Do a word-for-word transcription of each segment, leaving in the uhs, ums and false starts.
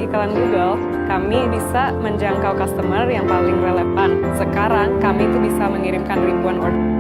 Iklan Google, kami bisa menjangkau customer yang paling relevan. Sekarang kami itu bisa mengirimkan ribuan order.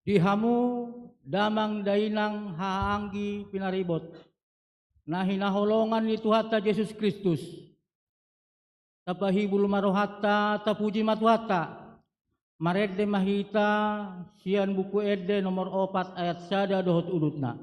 Di hamu damang dainang hahaanggi pinaribot, na hinaholongan ni Tuhanta Jesus Kristus, tapahibul ma rohanta, tapuji ma Tuhanta. Marende ma hita sian Buku Ende nomor opat ayat sada dohot udutna.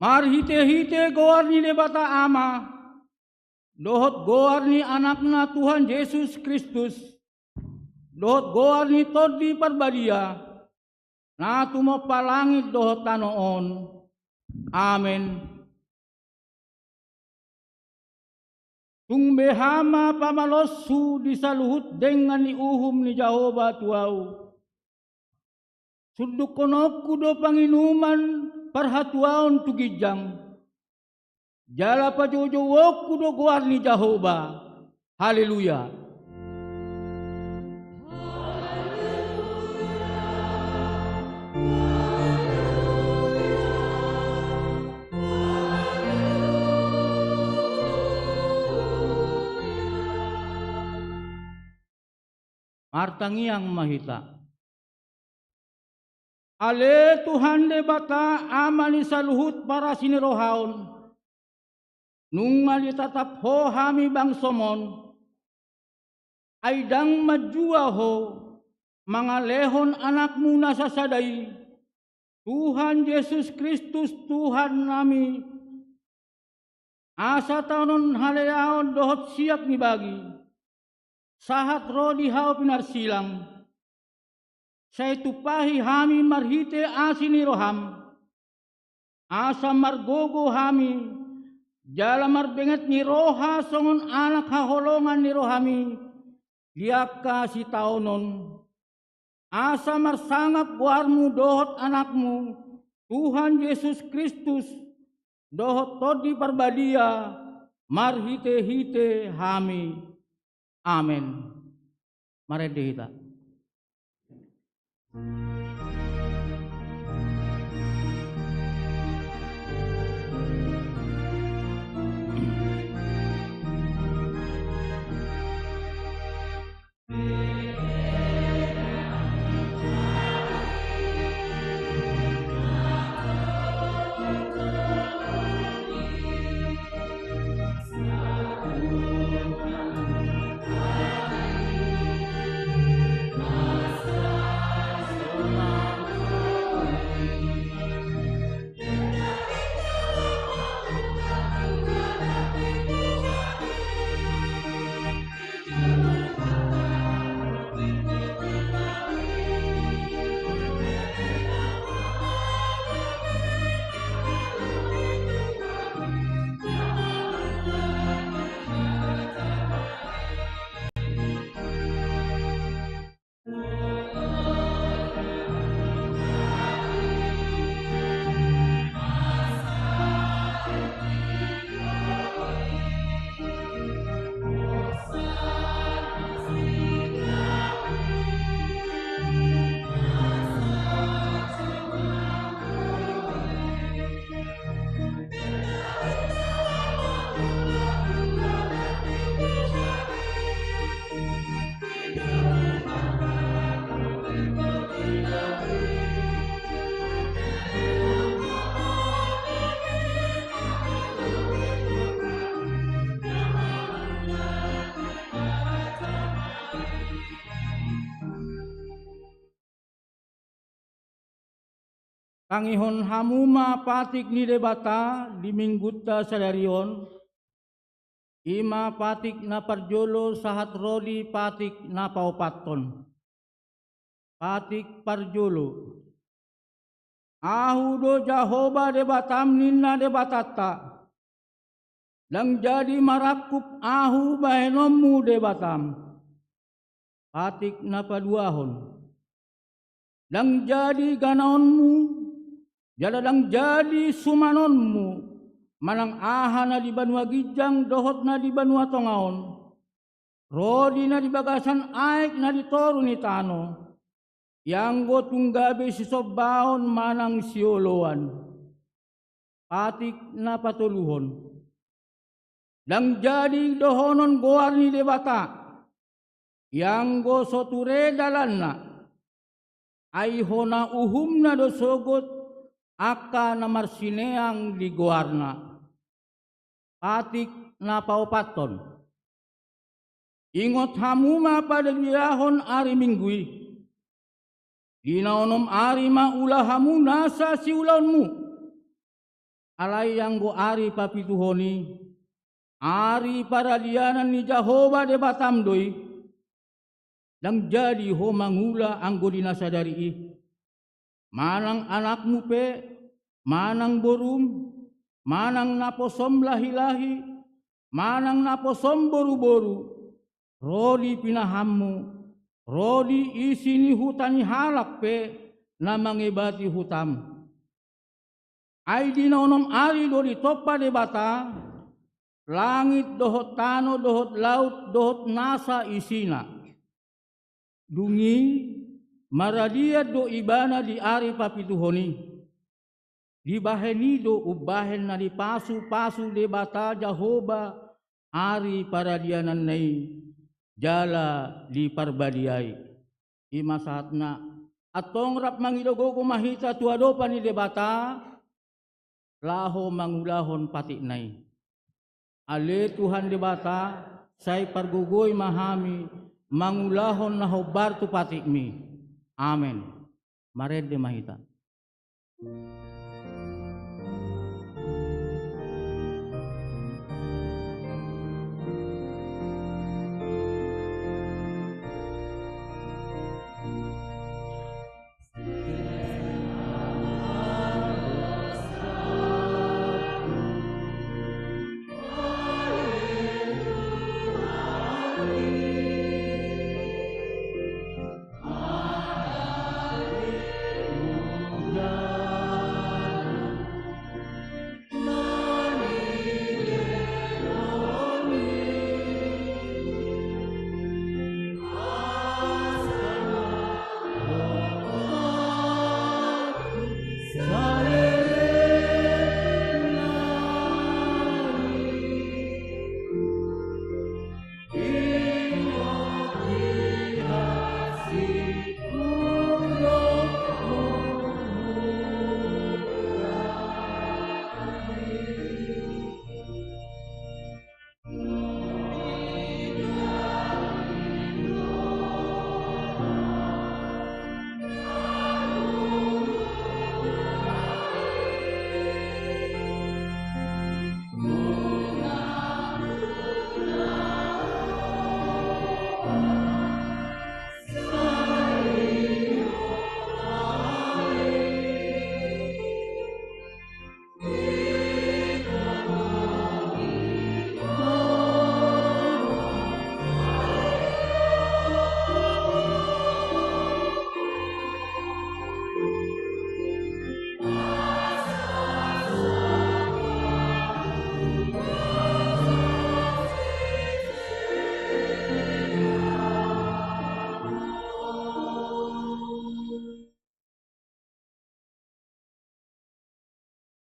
Marhite-hite goar ni Debata Ama, dohot goar ni Anakna Tuhan Jesus Kristus, dohot goar ni Tondi Parbadia, na tumompa langit dohot tano on. Amen. Tung beha ma pamaloshu di saluhut denggan ni uhum ni Jahowa tu ahu. Sundukkononku do panginuman parhatuaon tu ginjang, jala pajoujouonku do goar ni Jahowa. Haleluya. Martangiang ma hita. Ale Tuhan Debata, Ama ni saluhut parasinirohaon, nunga ditatap Ho hami bangsoM on, ai ndang manjua Ho mangalehon AnakMu na sasada i, Tuhan Jesus Kristus Tuhannami, asa taonon haleaon dohot siap ni bagi, sahat ro di hau pinarsilang. Sai tumpahi hami marhite asi ni rohaM, asa margogo hami, jala marbenget ni roha songon anak haholongan ni rohaMi di angka sitaonon, asa marsangap goarMu dohot AnakMu, Tuhan Jesus Kristus, dohot Tondi Parbadia, marhite-hite hami. Amen. Marende hita. Tangihon hamu ma patik ni Debata di Minggunta sadari on, i ma patik na parjolo sahat ro di patik na paopathon. Patik parjolo. Ahu do Jahowa Debatam, ninna Debatanta. Ndang jadi marangkup Ahu bahenonmu Debatam. Patik na paduahon. Ndang jadi ganaonmu, jala ndang jadi sumanonmu, manang aha na di banua ginjang dohot na di banua tonga on, ro di na di bagasan aek na di toru ni tano, ianggo tung gabe sisombaon manang sioloan. Patik na patoluhon. Ndang jadi dohonon goar ni Debata, ianggo so ture dalanna, ai hona uhumna do sogot angka na marsineang di goarna. Patik na paopathon. Ingot hamu ma padaliahon ari Minggu i. Di na onom ari ma ula hamu nasa siulaonmu. Alai anggo ari papituhon i, ari paradianan ni Jahowa Debatam do i, ndang jadi ho mangula anggo di na sadari i. Manang anakmu pe, manang borum, manang naposom lahilahi, manang naposom boruboru, ro di pinahanmu, ro di isi ni huta ni halak pe na mangebati hutam. Ai di na onom ari do ditompa Debata langit dohot tano dohot laut dohot nasa isina. Dung i maradian do Ibana di ari papituhon i. Dibahen i do umbahen na dipasupasu Debata Jahowa ari paradiananna i jala diparbadiai. I ma sahatna, antong rap mangido gogo ma hita tu adopan ni Debata, laho mangulahon patikna i. Ale Tuhan Debata, sai pargogoi ma hami mangulahon na hombar tu patikmi. Amen. Marende ma hita.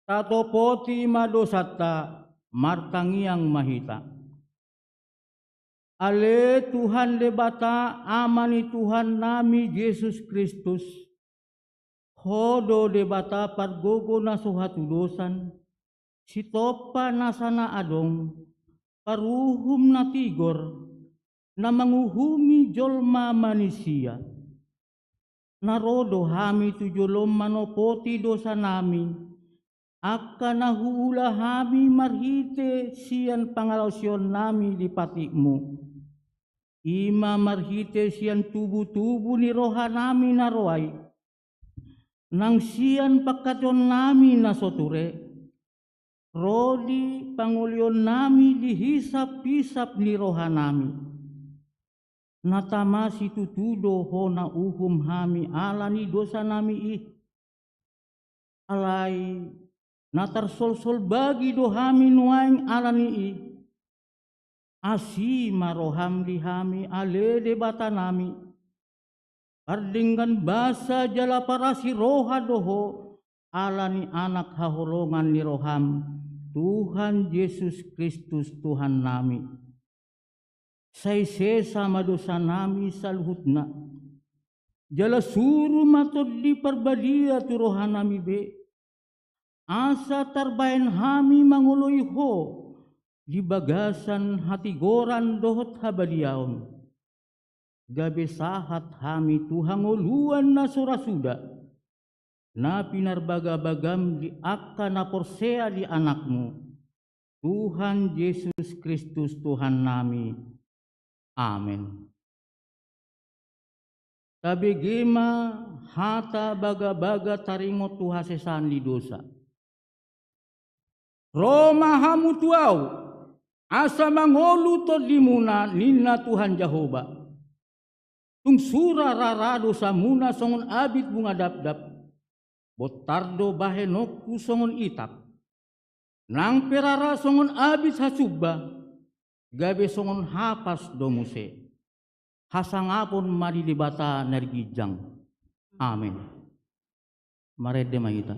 Tatopoti ma dosanta, martangiang ma hita. Ale Tuhan Debata, Ama ni Tuhannami Jesus Kristus, Ho do Debata pargogo na so hatudosan, sitompa nasa na adong, paruhum na tigor, na manguhumi jolma manisia. Na ro do hami tu jolom manopoti dosanami, angka na huula hami marhite sian pangalaosionnami di patikmu. I ma marhite sian tubutubu ni rohanami na ro ai, nang sian pangkataionnami na so ture, ro di pangolionnami di hisaphisap ni rohanami. Na tama situtu do Ho na uhum hami ala ni dosanami i. Alai na tarsolsol bagi do hami nuaeng ala ni i. Asi ma roham di hami, ale Debatanami. Pardenggan basa jala parasi roha do Ho, ala ni Anak haholongan ni roham, Tuhan Jesus Kristus Tuhannami. Sai sesa ma dosanami saluhutna. Jala suru ma Tondi Parbadia tu rohanami be, asa tarbahen hami mangoloi Ho di bagasan hatigoran dohot habadiaon. Gabe sahat hami tu hangoluan na so ra suda. na pinarbagabagam di angka na porsea di Anakmu, Tuhan Jesus Kristus Tuhannami. Amen. Tabege ma hata bagabaga taringot tu hasesaan ni dosa. Ro ma hamu tu Ahu, asa mangolu tondimuna, ninna Tuhan Jahowa. Tung sura rara dosamuna songon abit bunga dapdap, bontar do bahenonku songon itak. Nang pe rara songon abit hasumba, gabe songon hapas do muse. Hasangapon ma di Debata na ginjang. Amen. Marende ma hita.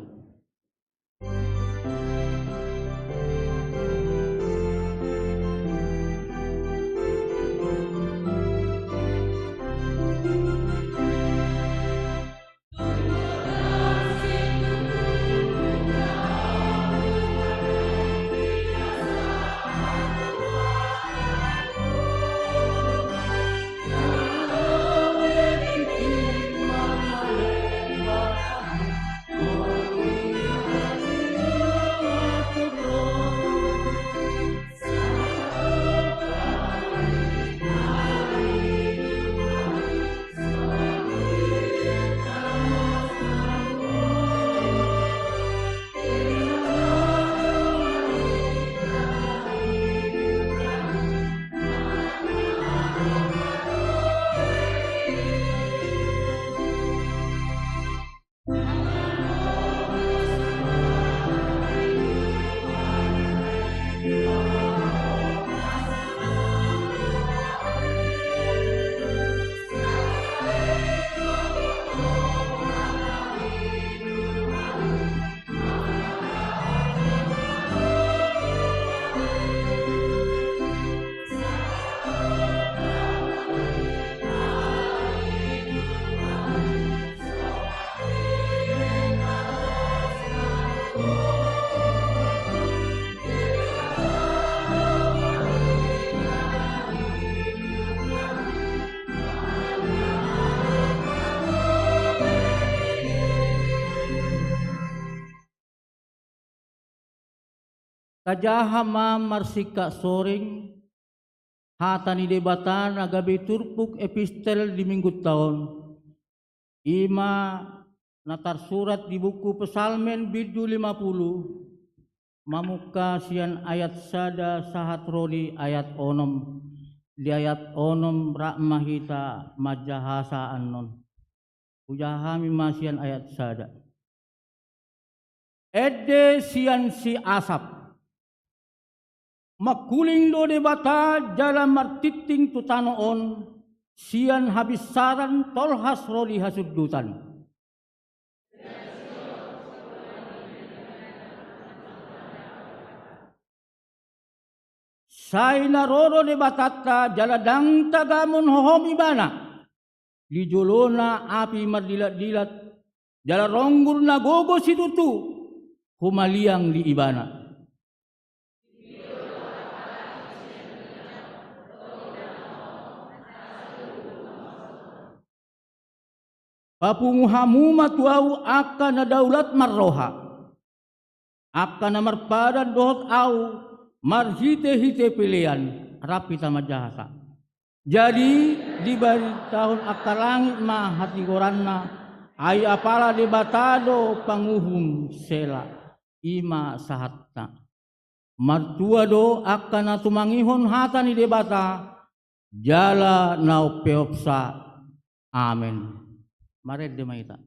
Tajaha ma marsingkat soring hata ni Debata na gabe turpuk epistel di Minggunta on. I ma na tarsurat di buku Psalmen bindu lima pulu, mamungka sian ayat sada sahat ro di ayat onom. Di ayat onom rap ma hita manjahasa annon. Hujaha hami ma sian ayat sada. Ende sian si Asap. Mangkuling do Debata jala martingting tu tano on sian habinsaran tolhas ro di hasundutan. Sai na ro do Debatanta jala ndang tagamon hohom Ibana. Di jolona api mardilatdilat, jala ronggur na gogo situtu humaliang di Ibana. Papungu hamu ma tu Ahu angka na daulat marroha, angka na marpadan dohot Ahu marhitehite pelean. Rap hita manjahasa. Jadi dibaritahon angka langit ma hatigoranna, ai apala Debata do panguhum. Sela. I ma sahatna. Martua do angka na tumangihon hata ni Debata jala na umpeopsa. Amen. Marende ma hita.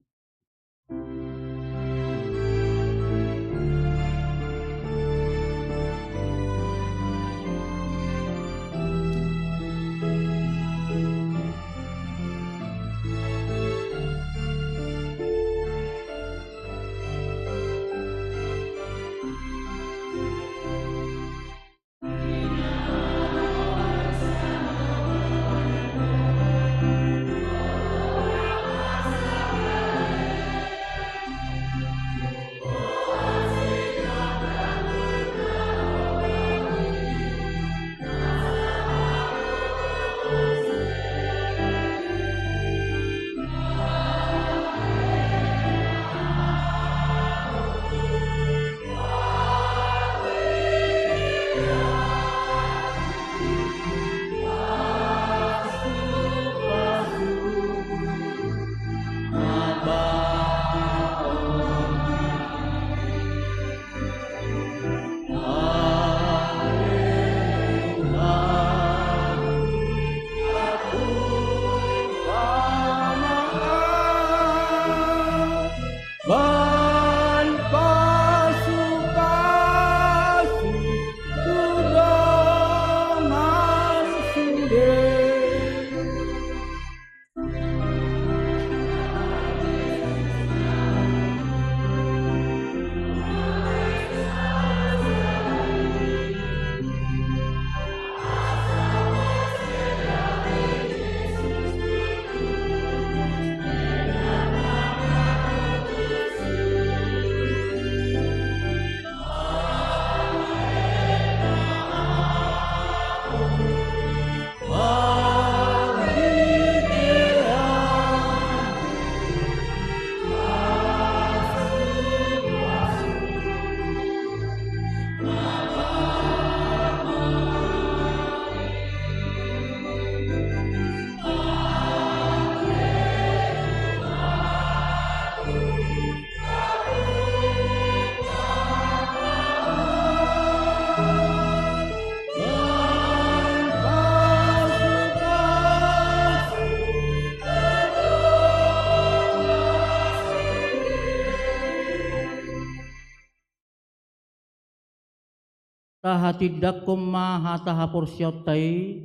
Tahatindangkon ma hata haporseaonta i,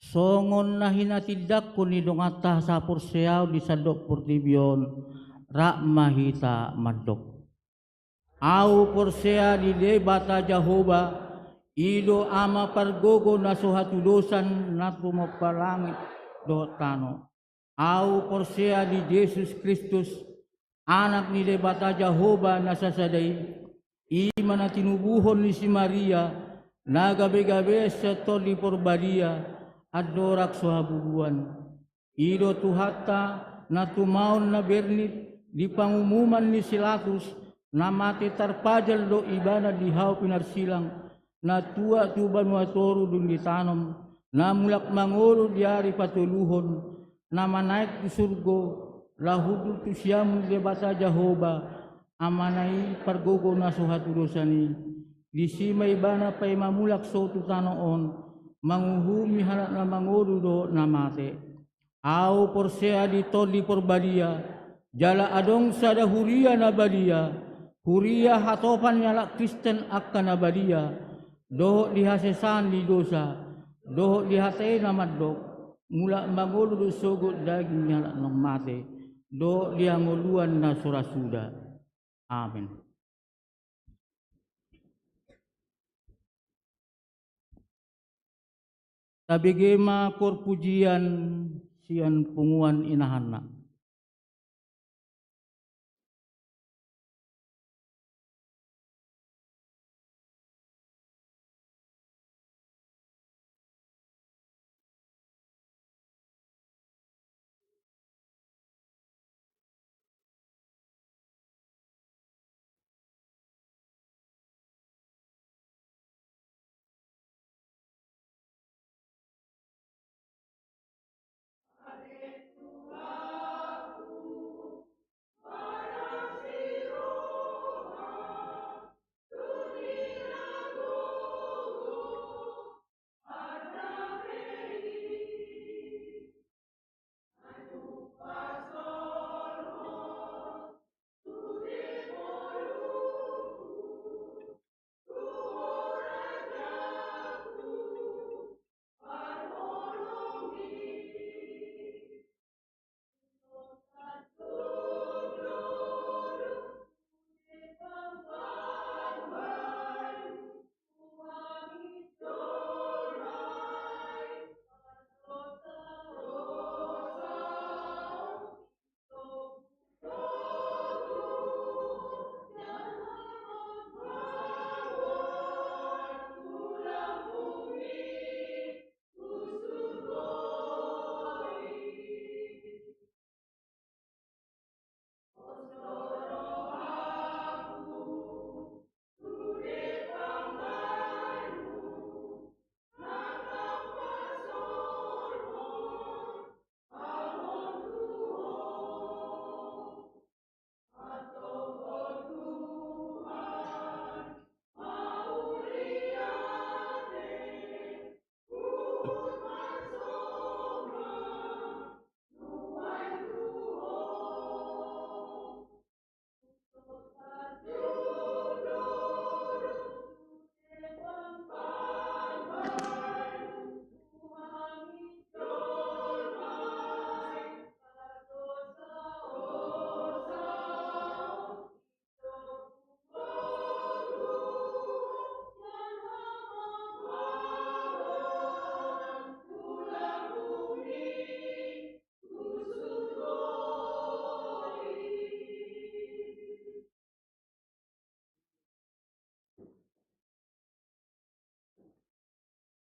songon na hinatindangkon ni donganta sahaporseaon di sandok portibi on, rap ma hita mandok. Ahu porsea di Debata Jahowa, i do Ama pargogo na so hatudosan na tumompa langit dohot tano. Ahu porsea di Jesus Kristus, Anak ni Debata Jahowa na sasada i, i ma na tinubuhon ni si Maria, na gabe-gabe sian Tondi Porbadia, andorang so habubuan. I do Tuhanta, na tumaon na bernit, di pangumuman ni si Latus, na mate tarpajal do ibana di hau pinarsilang, na tuat tu banua toru dung ditanom, na mulak mangolu di ari patoluhon, na manaek tu surgo, laho hundul tu siamun Debata Jahowa, Amana i pargogo na so hatudosan i. Disi ma ibana paima mulak so tu tano on, manguhumi halak na mangolu dohot na mate. Ahu porsea di Tondi Porbadia, jala adong sada huria na badia, huria hatopan ni halak Kristen angka na badia, dohot di hasesaan ni dosa, dohot di hata i na mandok, mulak mangolu do sogot daging ni halak na mate, dohot di hangoluan na so ra suda. Amen. Tabege ma koor pujian sian punguan inahanna.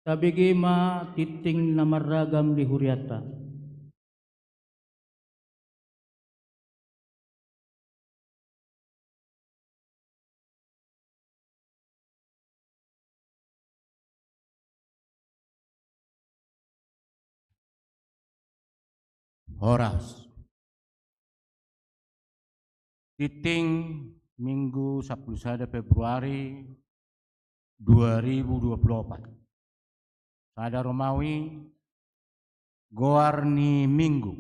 Tabege ma tingting na marragam di hurianta. Horas. Tingting Minggu sampulu sada Februari dua ribu dua puluh opat. Sada Romawi, goar ni Minggu.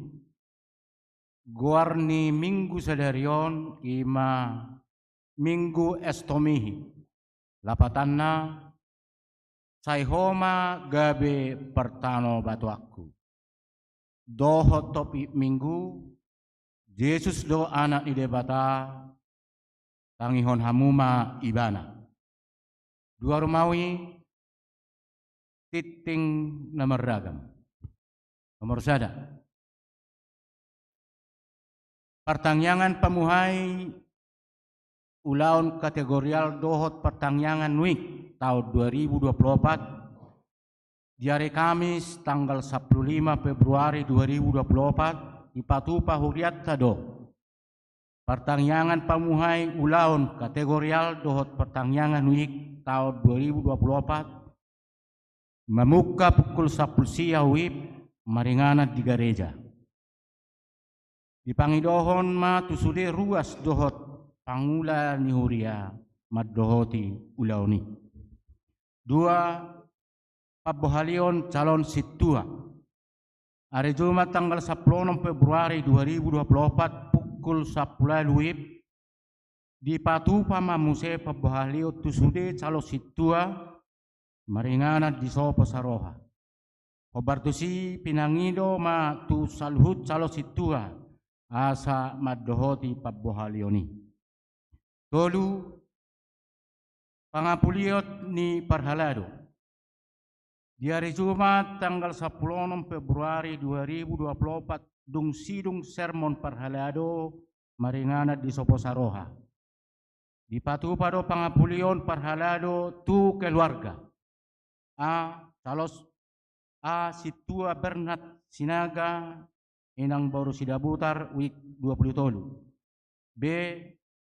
Goar ni Minggu sadari on i ma Minggu Estomihi. Lapatanna, Sai ho ma gabe partanobatoanku. Dohot topik Minggu, Jesus do Anak ni Debata, tangihon hamu ma Ibana. Dua rumau i, tingting na marragam. Nomor sada. Partangiangan pamuhai ulaon kategorial dohot partangiangan week taon dua ribu dua puluh opat, di ari Kamis tanggal sampulu lima Februari dua ribu dua puluh opat, dipatupa hurianta do partangiangan pamuhai ulaon kategorial dohot partangiangan week taon dua ribu dua puluh opat, mamungka pukul sampulu sia WIB maringanan di gareja. Dipangidohon ma tu sude ruas dohot pangula ni huria mandohoti ulaon i. Dua, pambohalion calon sintua. Ari Jumat tanggal sampulu onom Februari dua ribu dua puluh opat pukul sampulu ualu WIB, dipatupa ma muse pambohalion tu sude calon sintua maringanan di sopo saroha. Hombar tusi pinangido ma tu saluhut calon sintua asa mandohoti pambohalion i. Tolu, pangapulion ni parhalado. Di ari Jumat tanggal sampulu onom Februari dua ribu dua puluh opat dung sidung sermon parhalado maringanan di sopo saroha. Dipatupa do pangapulion parhalado tu keluarga. A, calon s-, A, sintua Bernard Sinaga, inang boru Sidabutar, WIB dua puluh tolu. B,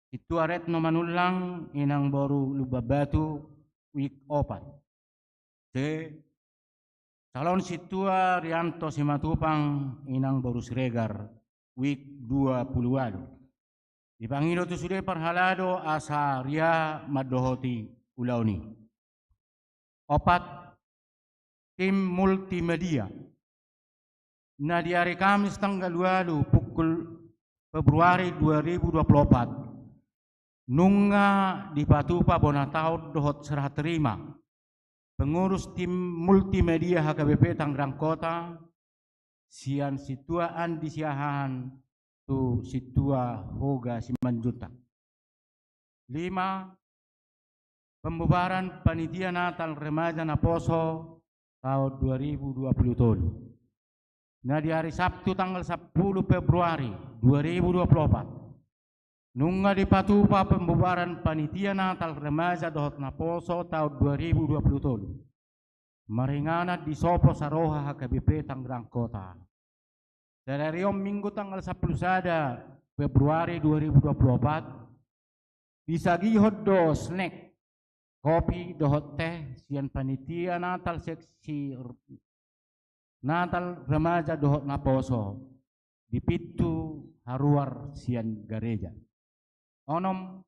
sintua Retno Manullang, inang boru Lumban Batu, WIB opat. C, calon sintua Rianto Simatupang, inang boru Siregar, WIB dua puluh ualu. Dipangido tu sude parhalado asa ria mandohoti ulaon i. Opat, tim multimedia. Na di ari Kamis tanggal ualu pukul Februari dua ribu dua puluh opat, nunga dipatupa bona taon dohot serah terima pengurus tim multimedia HKBP Tangerang Kota, sian sintua Andi Siahaan tu sintua Hoga Simanjuntak. Lima, pembubaran panitia Natal Remaja Naposo taon dua ribu dua puluh tolu. Na di ari Sabtu tanggal sampulu Februari dua ribu dua puluh opat, nunga dipatupa pembubaran panitia Natal Remaja dohot Naposo taon dua ribu dua puluh tolu maringanan di sopo saroha HKBP Tangerang Kota. Sadari on Minggu tanggal sampulu sada Februari dua ribu dua puluh opat, disagihon do snack, kopi dohot teh sian panitia Natal seksi r-, Natal Remaja dohot Naposo di pintu haruar sian gareja. Onom,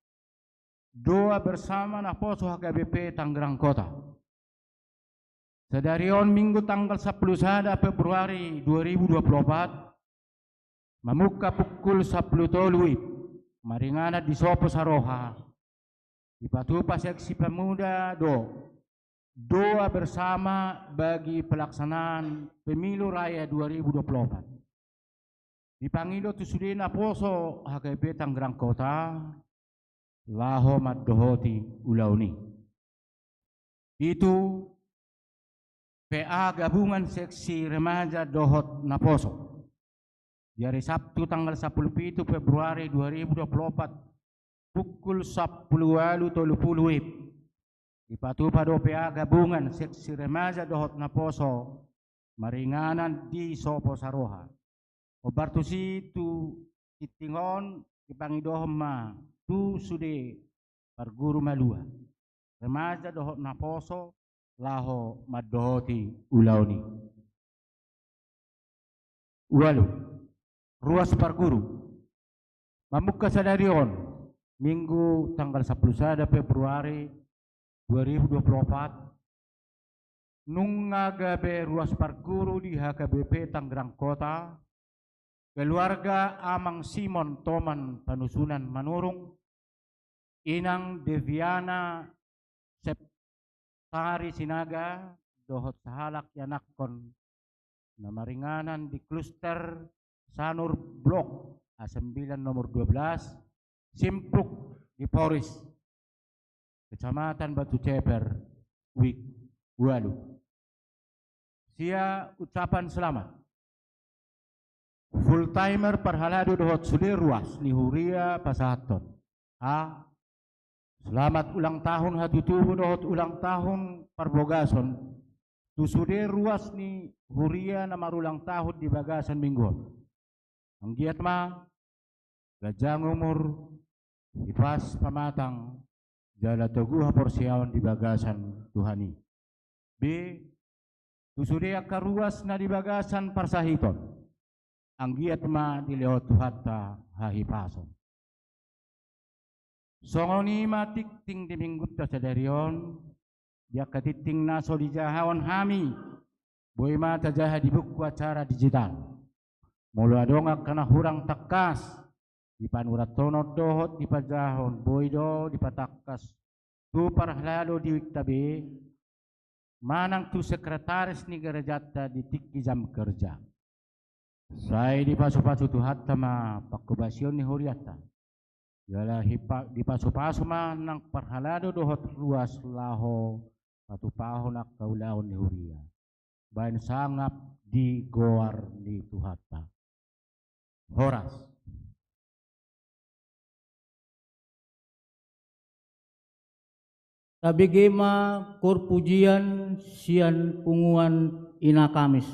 doa bersama Naposo HKBP Tangerang Kota. Sadari on Minggu tanggal sampulu sada Februari dua ribu dua puluh opat, mamungka pukul sampulu tolu WIB, maringanan di sopo saroha, dipatupa seksi pemuda do doa bersama bagi pelaksanaan pemilu raya dua ribu dua puluh opat. Dipangido tu sude naposo HKBP Tangerang Kota laho mandohoti ulaon i. Pitu, PA gabungan seksi remaja dohot naposo. Di ari Sabtu tanggal sampulu pitu Februari dua ribu dua puluh opat, pukul sampulu ualu tolu pulu WIB, dipatupa do PA gabungan seksi remaja dohot naposo maringanan di sopo saroha. Hombar tusi tu tingting on dipangidohon ma tu sude parguru malua, remaja dohot naposo laho mandohoti ulaon i. Ualu, ruas parguru. Mamungka sadari on, Minggu tanggal sampulu sada Februari dua ribu dua puluh opat, nunga gabe ruas parguru di HKBP Tangerang Kota, keluarga Amang Simon Toman Panusunan Manurung, Inang Deviana Sep-, Sari Sinaga dohot sahalak ianakhon na maringanan di kluster Sanur Blok A sembilan nomor dua belas, Simpuk di Poris, Kecamatan Batu Ceper, Wik Walu. Sia ucapan selamat. Full timer parhalado dohot sude ruas ni huria pasahathon. A, selamat ulang tahun hatutubu dohot ulang tahun parbogason tu sude ruas ni huria na marulang tahun di bagasan minggu on. Anggiat ma ganjang umur, hipas pamatang, jala togu haporseaon di bagasan Tuhan i. B, tu sude angka ruas na di bagasan parsahiton, anggiat ma dilehon Tuhanta hahipason. Songon i ma tingting di minggunta sadari on, di angka tingting na so dijahahon hami, boi ma tajaha di buku acara digital. Molo adong angka na hurang tangkas di panurathonon dohot di pajahahon, boi do dipatangkas tu parhalado di wikta be manang tu sekretaris ni garejanta di tingki jam kerja. Sai dipasupasu Tuhanta ma panghobasion ni hurianta. Jala hipa-, dipasupasu ma nang parhalado dohot ruas laho patupahon angka ulaon ni huria baen sangap di goar ni Tuhanta. Horas. Tabege ma kor pujian sian punguan Ina Kamis.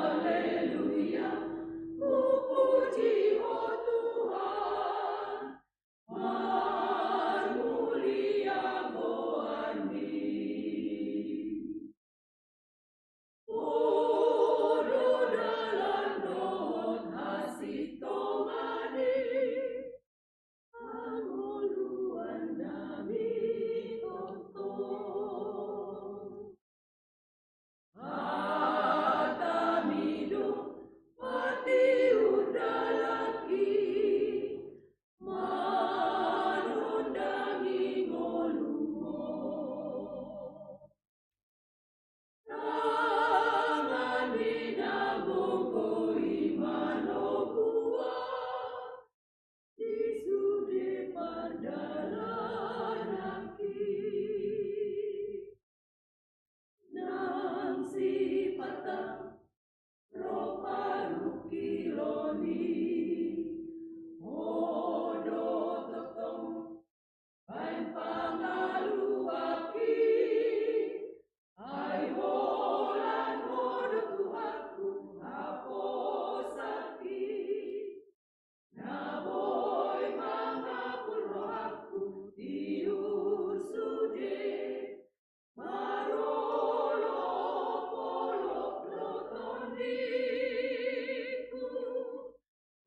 Haleluya, hupuji Ho Tuhan, marmulia goarMi. Podo dalan dohot hasintongan i, hangoluan nami tongtong. HataMi do patiur dalanki, manondangi ngolu on. Tangan ni na gogo i manoguan di sude pardalananki. Nang sipata ro parungkilon i, Ho do tongtong baen pangaluanki, ai holan Ho do Tuhanku haposanki, na boi mangapul rohangku tiur sude, marolopolop do tondingku,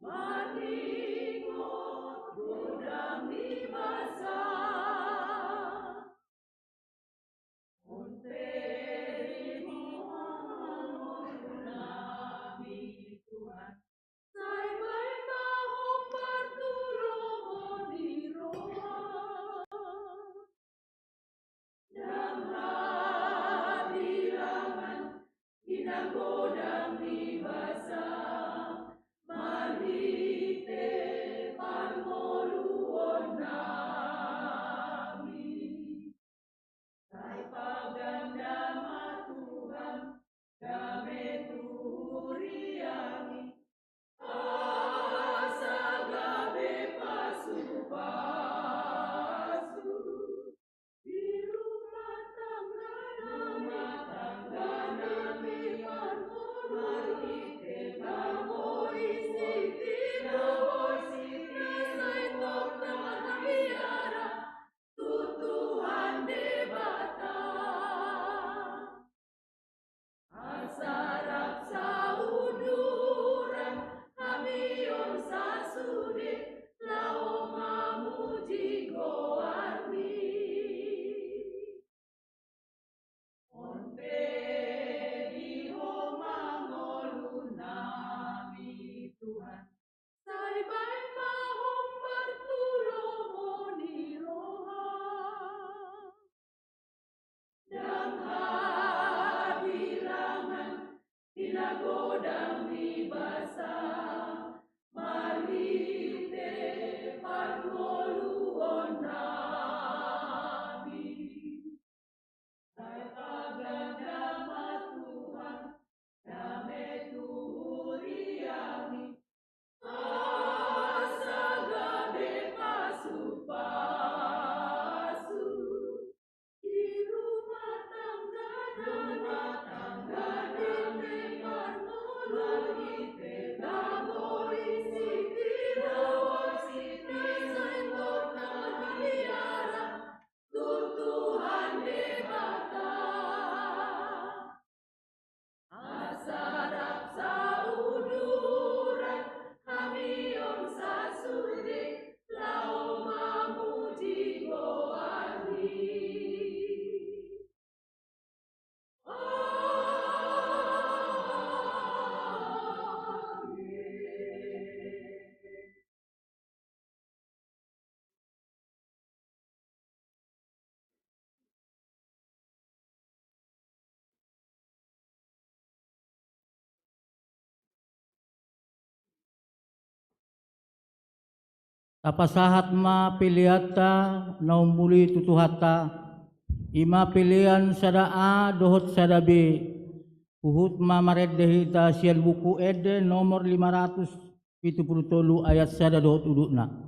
ma Tapasahat ma peleanta na ummuli tu Tuhanta, i ma pelean sada A dohot sada B. Huhut ma marende hita sian Buku Ende nomor lima ratus pitu pulu tolu, ayat sada dohot udutna.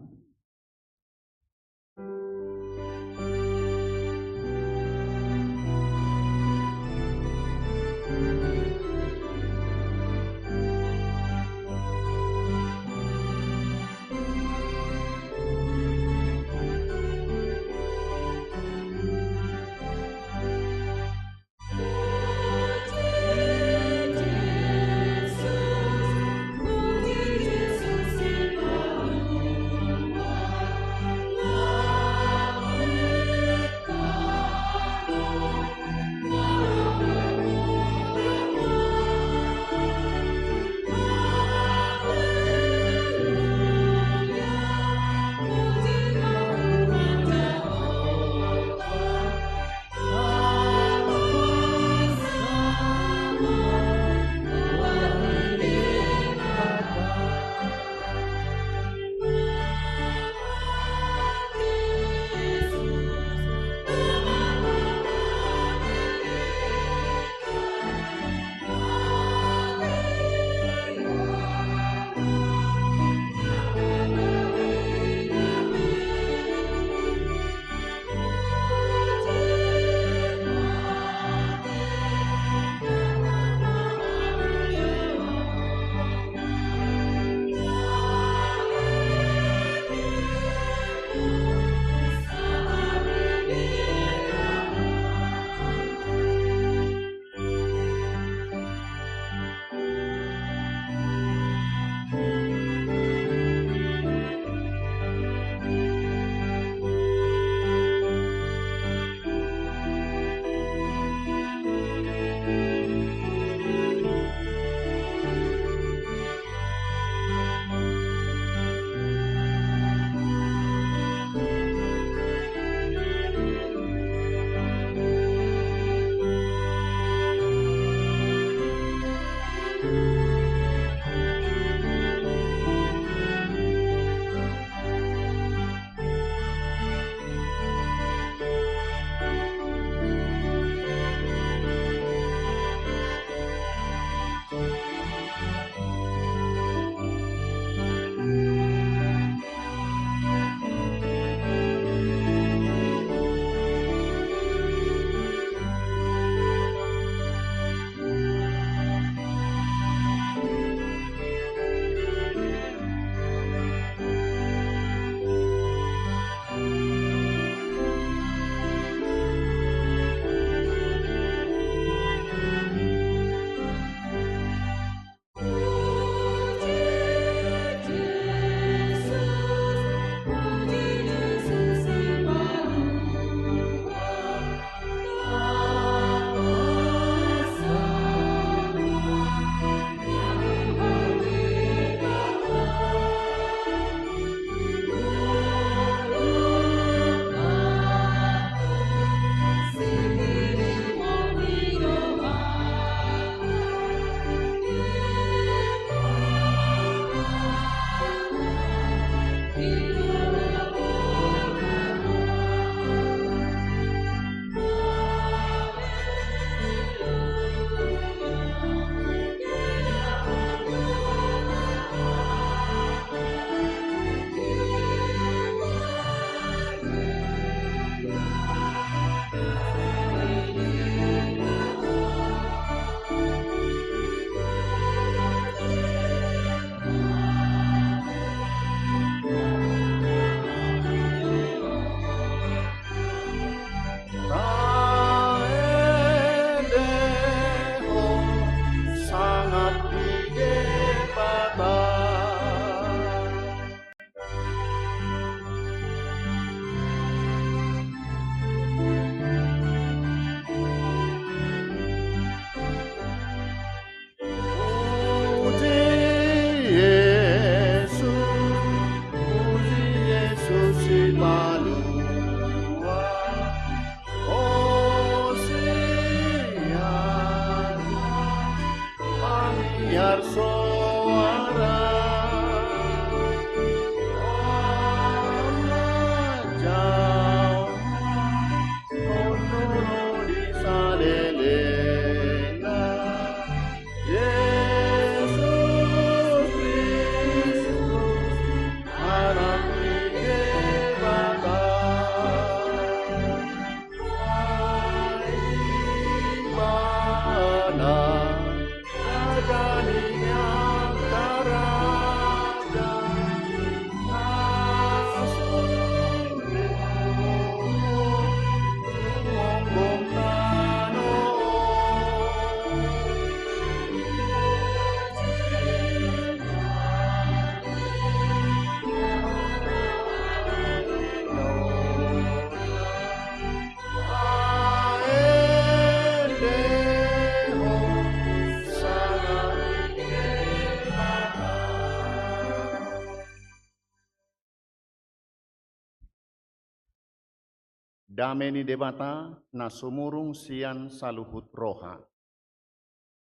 Dame ni Debata na sumurung sian saluhut roha,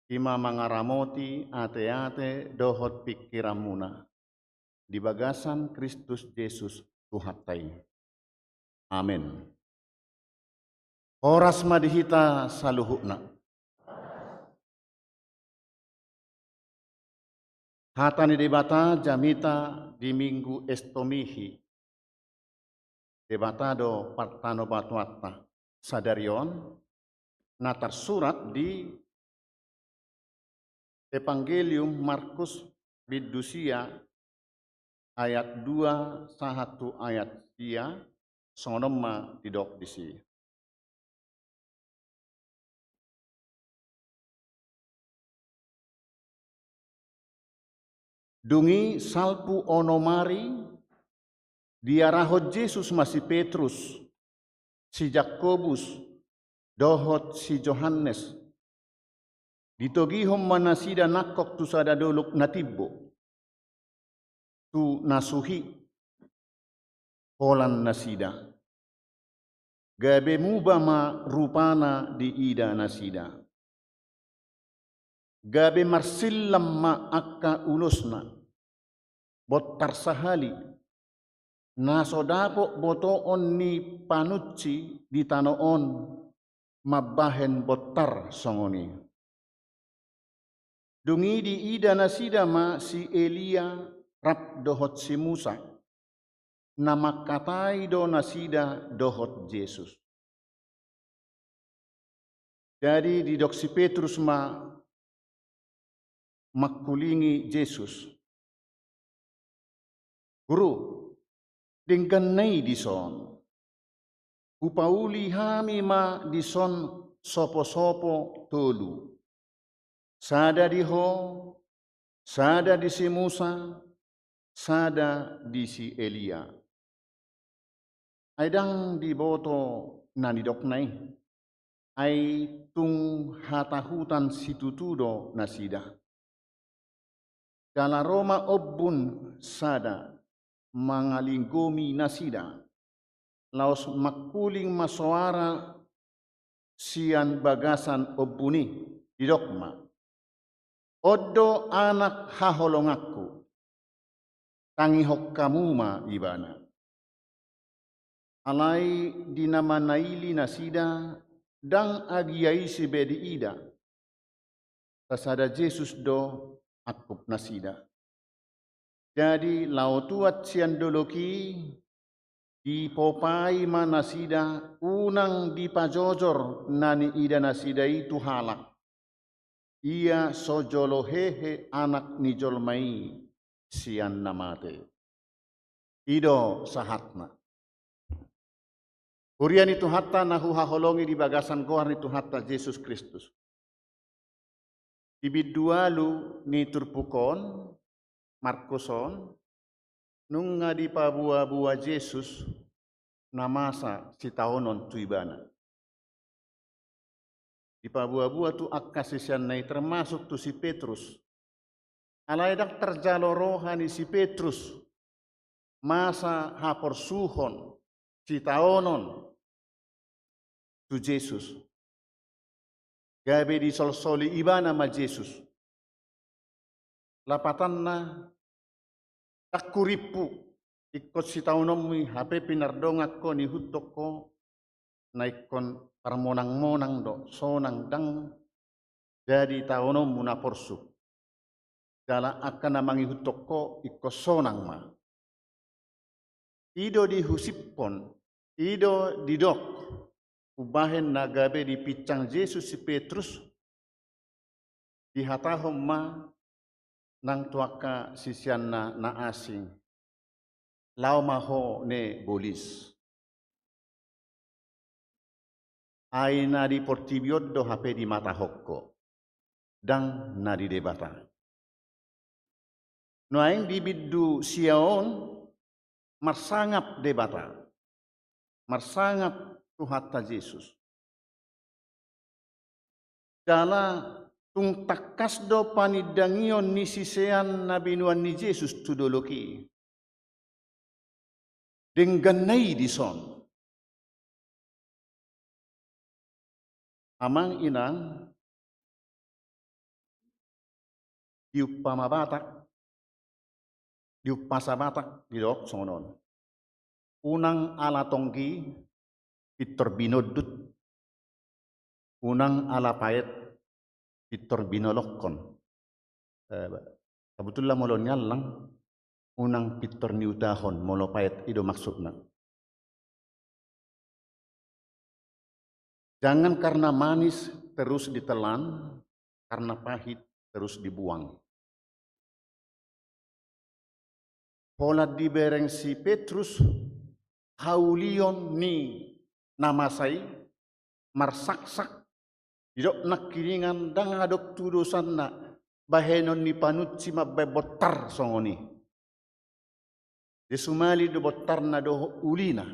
i ma mangaramoti ateate dohot pingkiranmuna di bagasan Kristus Jesus Tuhanta i. Amen. Horas ma di hita saluhutna. Hata ni Debata jamita di Minggu Estomihi, Debata do partanobatoanta sadari on, na tarsurat di Evangelium Markus bindu sia ayat dua sahat tu ayat sia, songon on ma didok disi. Dung i salpu onom ari, diarahon Jesus ma si Petrus, si Jakobus, dohot si Johannes. Ditogihon ma nasida nangkok tu sada dolok na timbo, tu na suhi holan nasida. Gabe muba ma rupana diida nasida. Gabe marsillam ma angka ulosna, bontar sahali, na so dapot botoon ni panunsi di tano on mambahen bontar songon i. Dung i diida nasida ma si Elia rap dohot si Musa, na mangkatai do nasida dohot Jesus. Jadi didok si Petrus ma mangkulingi Jesus, "Guru, dengganna i dison. Hupauli hami ma dison soposopo tolu. Sada di Ho, sada di si Musa, sada di si Elia." Ai ndang diboto na nidokna i, ai tung hatahutan situtu do nasida. Jala ro ma ombun sada mangalinggomi nasida, laos mangkuling ma soara sian bagasan ombun i, didok ma, "On do Anak haholonganku, tangihon hamu ma Ibana." Alai di na manaili nasida, ndang agia ise be diida, sasada Jesus do angkup nasida. Jadi laho tuat sian dolok i, dipopai ma nasida unang dipajojor na niida nasida i tu halak. Ia so jolo hehe Anak ni jolma i sian na mate. I do sahatna. Huria ni Tuhanta na huhaholongi di bagasan goar ni Tuhanta Jesus Kristus. Di bindu ualu ni turpuk on, Markus on, nunga dipaboaboa Jesus na masa sitaonon tu Ibana. Dipaboaboa tu angka siseanna i, termasuk tu si Petrus. Alai ndang tarjalo roha ni si Petrus masa haporsuhon, sitaonon tu Jesus. Gabe disolsoli ibana ma Jesus. Lapatanna, ndang hurimpu ingkon sitaononmi, hape pinardongan ho, niihuthon ho, na ingkon parmonangmonang do, sonang ndang jadi taononmu na porsuk. Jala angka na mangihuthon ho ingkon sonang ma. I do dihusipkon, i do didok, umbahen na gabe dipinsang Jesus si Petrus, dihatahon ma nang tu angka siseanna na asing, "Laho ma ho ne bolis. Ai na di portibi on do hape dimatahon ho, ndang na di Debata." Nuaeng di bindu sia on marsangap Debata, marsangap Tuhanta Jesus. Jala tung tangkas do panindangion ni sisean na binoan ni Jesus tu dolok i. Dengganna i dison. Amang inang, di umpama Batak, di umpasa Batak didok songon on. Unang ala tonggi pintor binondut, unang ala paet pintor binolongkon. Eh, sabotulna molo niallang, unang pintor niutahon molo paet, i do maksudna. Jangan karena manis terus ditelan, karena pahit terus dibuang. Pola dibereng si Petrus haulion ni na masa i, marsaksak, didok nangkiningan ndang adong tudosanna bahenon ni panunsi mambahen bontar songon i. Dia sumali do bontarna dohot ulina.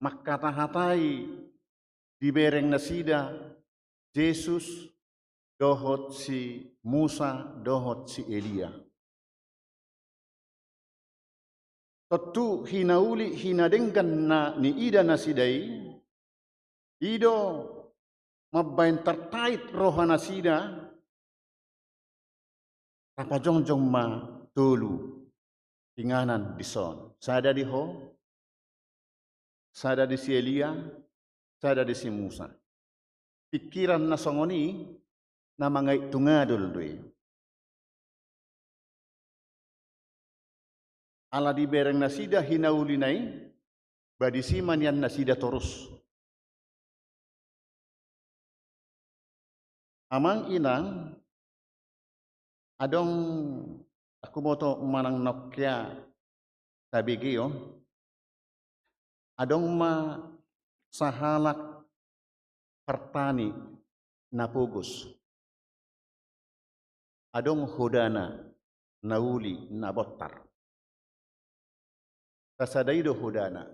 Mangkatahatai dibereng nasida Jesus dohot si Musa dohot si Elia. Tontu hinauli hinadenggan na niida nasida i, i do mambahen tartait roha nasida. Tapajongjong ma tolu inganan dison. Sada di ho, sada di si Elia, sada di si Musa. Pikiran na songon i na mangait tungadol do i. Ala dibereng nasida hinaulina i, ba disi ma nian nasida torus. Amang inang, adong, aku boto manang nokea tabege on, adong ma sahalak partani na pogos. Adong hodana na uli na bontar. Sasada i do hodana.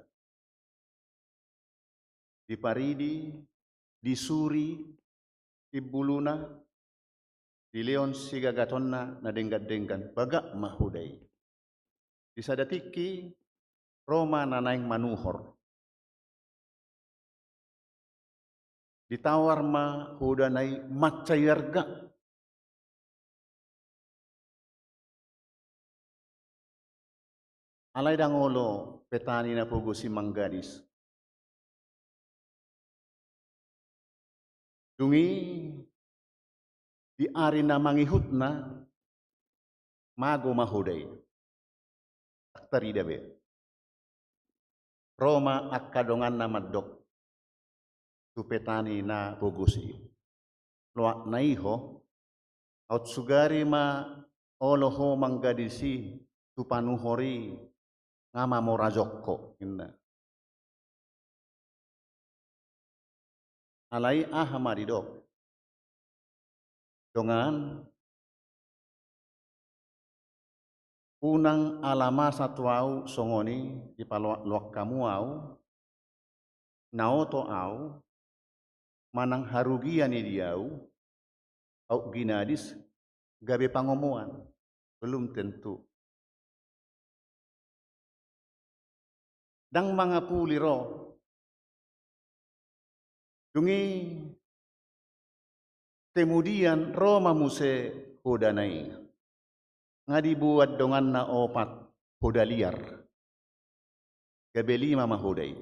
Diparidi, disuri timbuluna, dilehon sigagatonna na denggan-denggan, bagak ma hoda i. Di sada tingki, ro ma na naeng manuhor. Ditawar ma hodana i mansai arga. Alai ndang olo petani na pogos i manggadis. Dung i di ari na mangihutna, mago ma hoda i. Ndang tarida be. Ro ma angka donganna mandok tu petani na pogos i. Loakna i ho, aut sugari ma olo ho manggadis i tu panuhor i, nga mamora jongkon, ninna. Alai aha ma didok? Dongan, unang ala masa tu ahu songon i dipaloakloak hamu ahu, na oto ahu, manang harugian i di ahu, aut ginadis gabe pangomoan, belum tentu. Ndang mangapuli ro. Dung i kemudian ro ma muse hodana i. Nga diboan donganna opat hoda liar. Gabe lima ma hoda i.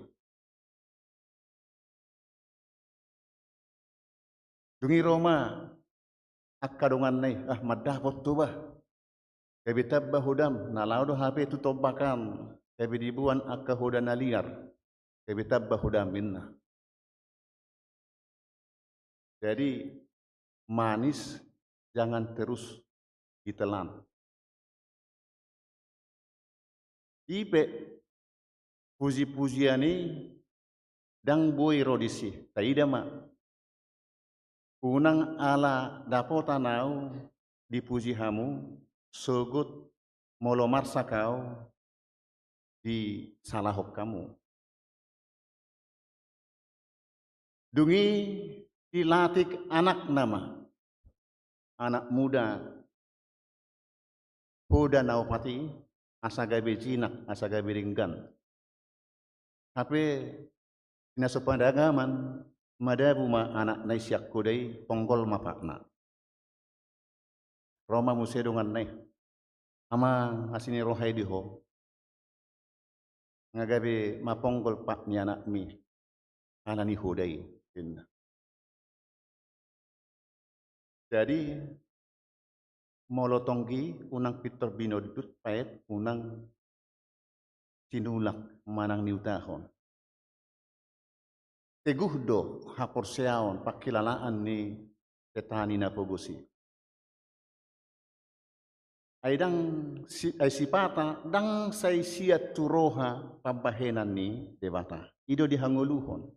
Dung i ro ma angka donganna i, ah, mandapot ho bah. Gabe tamba hodam, na laho do hape tu tombakan, gabe diboan angka hoda na liar, gabe tamba hodam, ninna. Jadi, manis jangan terus ditelan. I pe pujipujian i ndang boi ro disi, taida ma. Unang ala dapotan ahu dipuji hamu, sogot molo marsak ahu disalahon hamu. Dung i dilatik anakna ma, anak muda, hoda na opat i, asa gabe jinak, asa gabe denggan. Hape di na so pandangaman, madabu ma anakna i sian hoda i, ponggol ma patna. Ro ma muse donganna i. Amang, asi ni roha i di ho. Nga gabe maponggol pat ni anakmi ala ni hoda i, ninna. Jadi, molo tonggi unang pintor binondut, paet unang sinulak manang niutahon. Teguh do haporseaon, pangkilalaan ni petani na pogos i. Ai ndang si-, ai sipata ndang sai sian tu roha pambahenan ni Debata. I do dihangoluhon.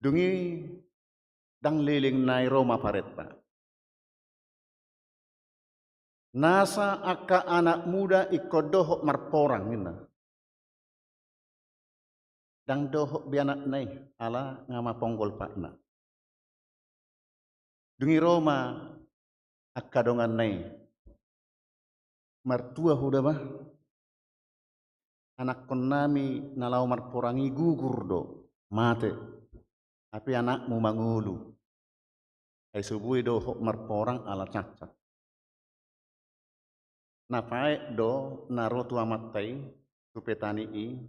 Dung i ndang leleng nai ro ma parenta. Nasa angka anak muda ingkon dohot marporang, ninna. Ndang dohot be anakna i, ala nga maponggol patna. Dung i ro ma angka donganna i. Martua huda ma, anakkonnami na laho marporang i gugur do, mate. Hape anakmu mangolu. Ai so boi dohot marporang ala cacat. Na paet do na ro tu amanta i, tu petani i,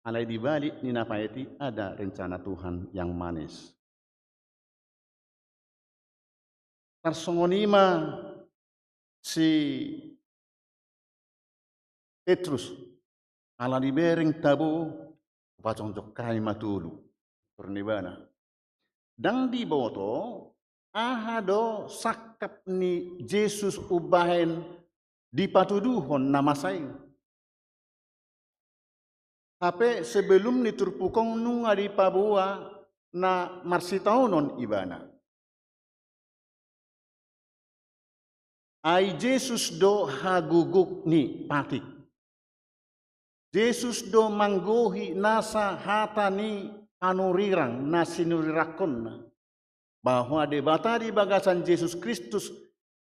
alai di balik ni na paet i ada rencana Tuhan yang manis. Tarsongon i ma si Petrus, ala dibereng tabo, pajongjong hami ma tolu. Tor ibana. Ndang diboto, aha do sangkap ni Jesus umbahen dipatuduhon na masa i. Hape sebelum ni turpuk on nunga dipaboa na marsitaonon ibana. Ai Jesus do hagogok ni patik. Jesus do manggohi nasa hata ni panurirang na sinurirangkonna. Bahwa Debata di bagasan Jesus Kristus,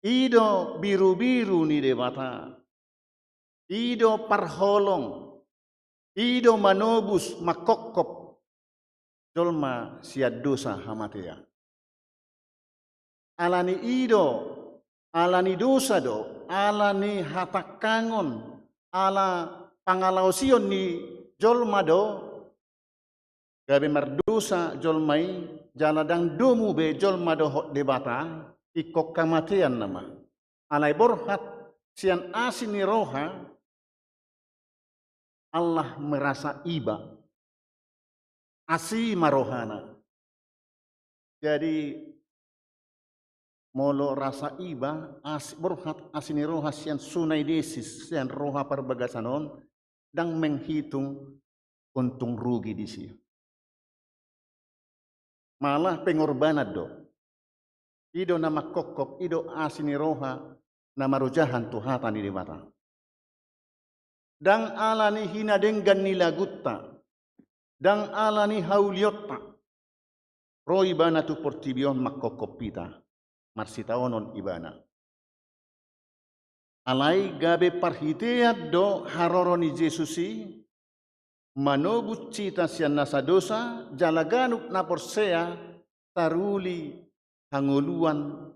i do birubiru ni Debata. I do parholong, i do manobus, mangkophop jolma sian dosa hamatean. Ala ni i do, ala ni dosa do, ala ni hatangkangon, ala pangalaosion ni jolma do, gabe mardosa jolma i, jala ndang domu be jolma dohot Debata, ingkon hamatean nama. Alai borhat sian asi ni roha, Allah merasa iba. Asi ma rohana. Jadi, molo rasa iba, asi, borhat asi ni roha sian sunaidesis, sian roha parbagasan on, ndang menghitung untung rugi disi. Malah pengorbanan do. I do na mangkophop, i do asi ni roha na marojahan tu hata ni Debata. Ndang ala ni hinadenggan ni lagunta, ndang ala ni haulionta, ro ibana tu portibi on mangkophop hita, marsitaonon ibana. Alai gabe parhitean do haroro ni Jesus i, manobus hita sian nasa dosa, jala ganup na porsea taruli hangoluan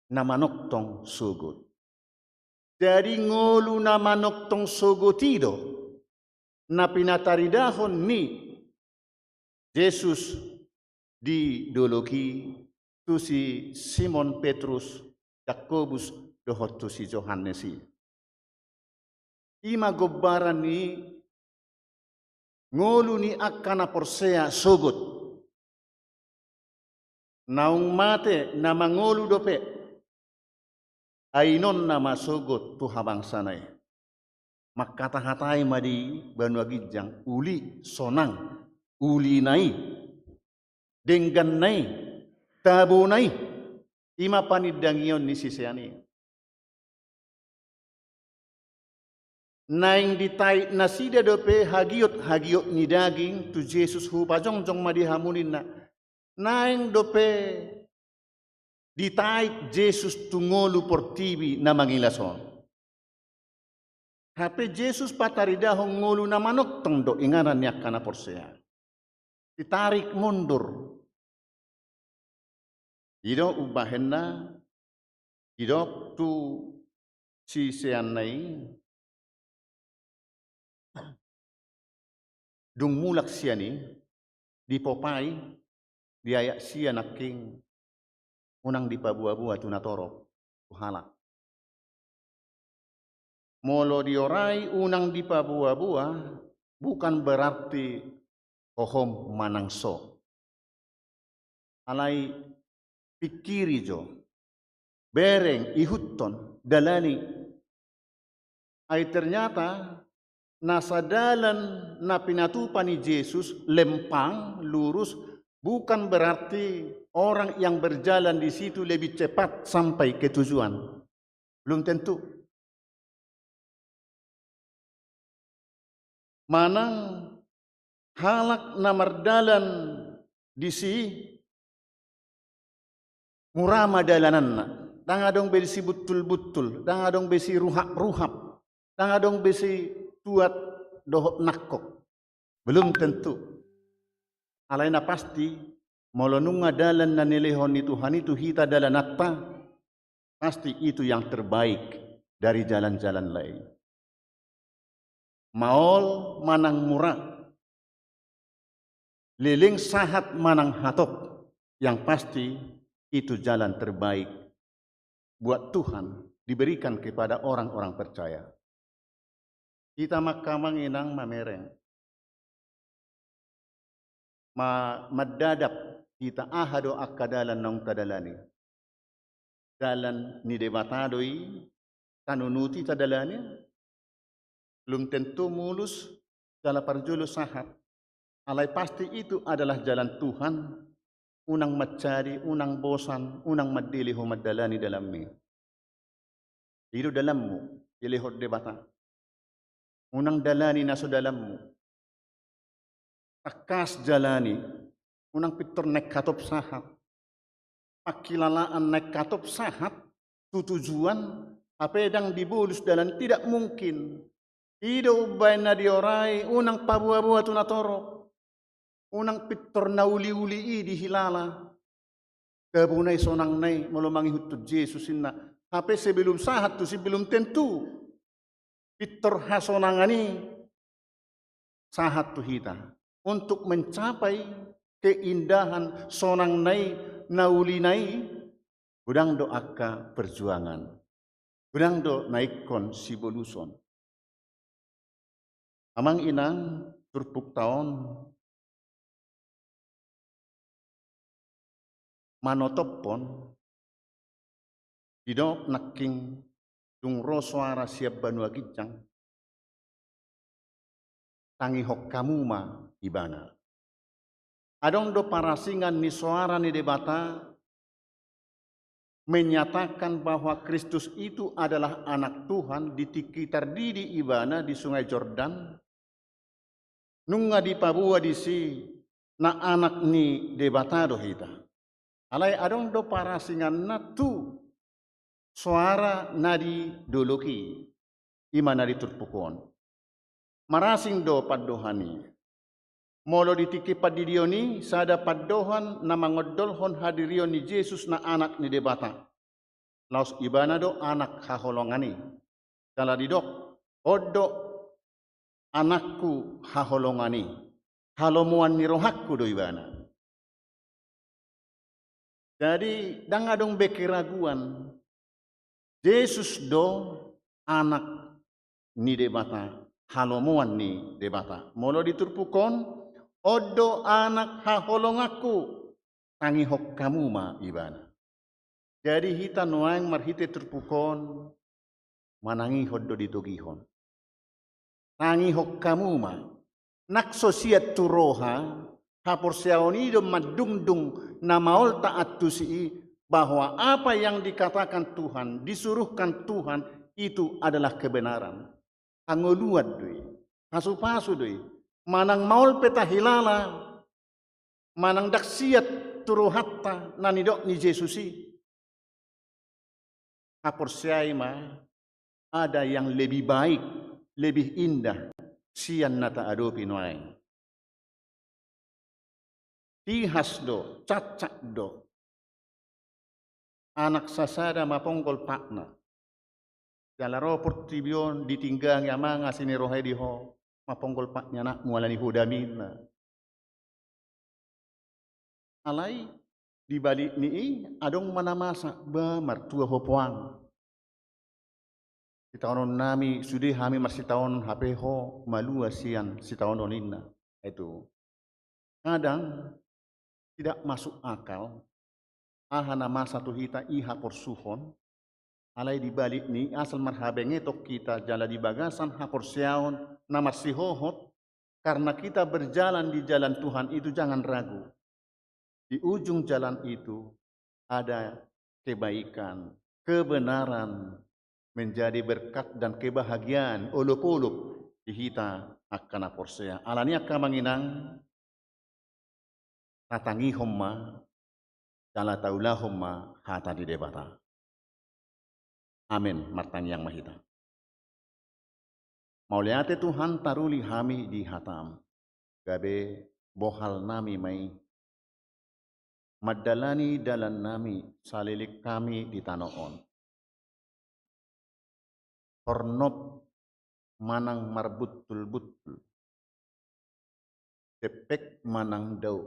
na manongtong sogot. Jadi ngolu na manongtong sogot i do na pinataridahon ni Jesus di dolok i tu si Simon Petrus, Jakobus dohot tu si Johannes i. I ma gombaran ni ngolu ni angka na porsea sogot. Naung mate na mangolu dope, ainonna ma sogot tu habangsana i. Mangkatahatai ma di banua ginjang, uli sonang ulina i, dengganna i, tabona i. I ma panindangion ni sisean i. Naeng ditait nasida dope hagiot-hagiot ni daging tu Jesus, hupajongjong ma di hamu ninna. Naeng dope ditait Jesus tu ngolu portibi na mangilas on. Hape Jesus pataridahon ngolu na manongtong do inganan ni angka na porsea. Ditarik mundur. I do umbahenna didok tu siseanna i, dung mulak sian i, dipopai, diayak sia nangkin, unang dipaboa-boa tu natorop, tu halak. Molo diorai unang dipaboa-boa, bukan berarti hohom manang so. Alai pingkiri jo, bereng, ihuthon, dalani. Ai ternyata na sadalan na pinatupa ni Jesus, lempang, lurus, bukan berarti orang yang berjalan di situ lebih cepat sampai ke tujuan. Belum tentu. Manang halak na mardalan disi, mura ma dalananna. Ndang adong be disi buntul-buntul, ndang adong be disi ruhap-ruhap, ndang adong be disi tuat dohot nangkok. Belum tentu. Alai na pasti, molo nunga dalan na nilehon ni Tuhan i tu hita dalananta, pasti itu yang terbaik dari jalan-jalan lain. Maol manang mura, leleng sahat manang hatop, yang pasti itu jalan terbaik buat Tuhan diberikan kepada orang-orang percaya. Hita ma angka amang inang mamereng, ma-, mandadap hita aha do angka dalan naung tadalani. Dalan ni Debata do i tanunuti tadalani, belum tentu mulus jala parjolo sahat. Alai pasti itu adalah jalan Tuhan, unang mansadi, unang bosan, unang mandele ho mandalani dalanmi. I do dalanmu, dilehon Debata. Unang dalani na so dalanmu. Tangkas jalani, unang pintor naeng hatop sahat. Pangkilalaan naeng hatop sahat tu tujuan, hape ndang dibolus dalan, tidak mungkin. I do umbahen na diorai, unang paboa-boa tu natorop. Unang pintor na uli-uli i dihilala. Tabona i sonangna i molo mangihuthon Jesus inna. Hape sebelum sahat tusi belum tentu pintor hasonangan i sahat tu hita. Untuk mencapai keindahan sonangna i, na ulina i, godang do angka perjuangan. Godang do na ingkon siboluson. Amang inang, turpukta on manotophon, didok nangkin dung ro soara sian banua ginjang, tangihon hamu ma Ibana. Adong do parasingan ni soara ni Debata menyatakan bahwa Kristus itu adalah Anak Tuhan di tingki tardidi Ibana di Sungai Jordan, nunga dipaboa disi na anak ni Debata do hita. Alai adong do parasinganna tu soara na di dolok i, i ma na di turpuk on. Marasing do pandohan i. Molo di tingki pandidion i, sada pandohan na mangondolhon hadirion ni Jesus na Anak ni Debata. Laos Ibana do Anak haholongan i. Jala didok, on do Anakku haholongan i, halomoan ni rohangku do Ibana. Jadi, ndang adong be keraguan. Jesus do Anak ni Debata, halomoan ni Debata. Molo di turpuk on, on do Anak haholonganku, tangihon hamu ma Ibana. Jadi hita nuaeng marhite turpuk on, manangihon do ditogihon. Tangihon hamu ma. Nang so siat tu roha, haporseaon i do mandungdung na maol taantusi i, bahwa apa yang dikatakan Tuhan, disuruhkan Tuhan, itu adalah kebenaran. Hangoluan do i, pasupasu do i. Manang maol pe tahilala, manang ndang siat tu rohanta na nidok ni Jesus i, haporseai ma, ada yang lebih baik lebih indah sian na taadopi nuaeng. Tihas do, cacak do, anak sasada maponggol patna. Jala ro portibi on ditinggangi amang asi ni roha i di ho, maponggol pat ni anakmu ala ni ho daminna. Alai di balik ni i adong ma na masa, ba martua ho puang. Sitaonon nami, sude hami marsitaonon hape ho malua sian sitaonon ninna. Itu. Kadang tidak masuk akal, aha na masa tu hita i haporsuhon, alai di balik ni asal marhabengeton hita jala di bagasan haporseaon na marsihohot, karena kita berjalan di jalan Tuhan itu jangan ragu. Di ujung jalan itu ada kebaikan, kebenaran, menjadi berkat dan kebahagiaan, olop-olop di hita angka na porsea. Alani angka amang inang, tatangihon ma, jala taulahon ma hata ni Debata. Amen. Martangiang ma hita. Mauliate Tuhan, taruli hami di hatam, gabe bohal nami ma i mandalani dalan nami saleleng hami di tano on. Hornop manang marbuntul-buntul, tepek manang dao,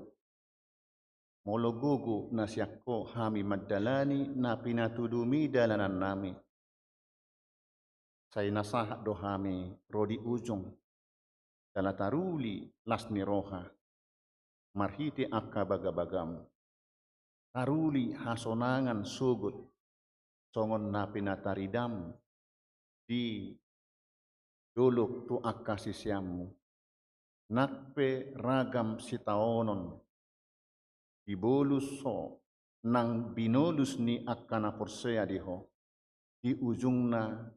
molo gogo na sian ho hami mandalani na pinatudumi dalanan nami, sai na sahat do hami ro di ujung, jala taruli las ni roha marhite angka bagabagam. Taruli hasonangan sogot songon na pinataridam di dolok tu angka siseanmu. Nang pe ragam sitaonon dibolus ho nang binolus ni angka na porsea di ho, di ujungna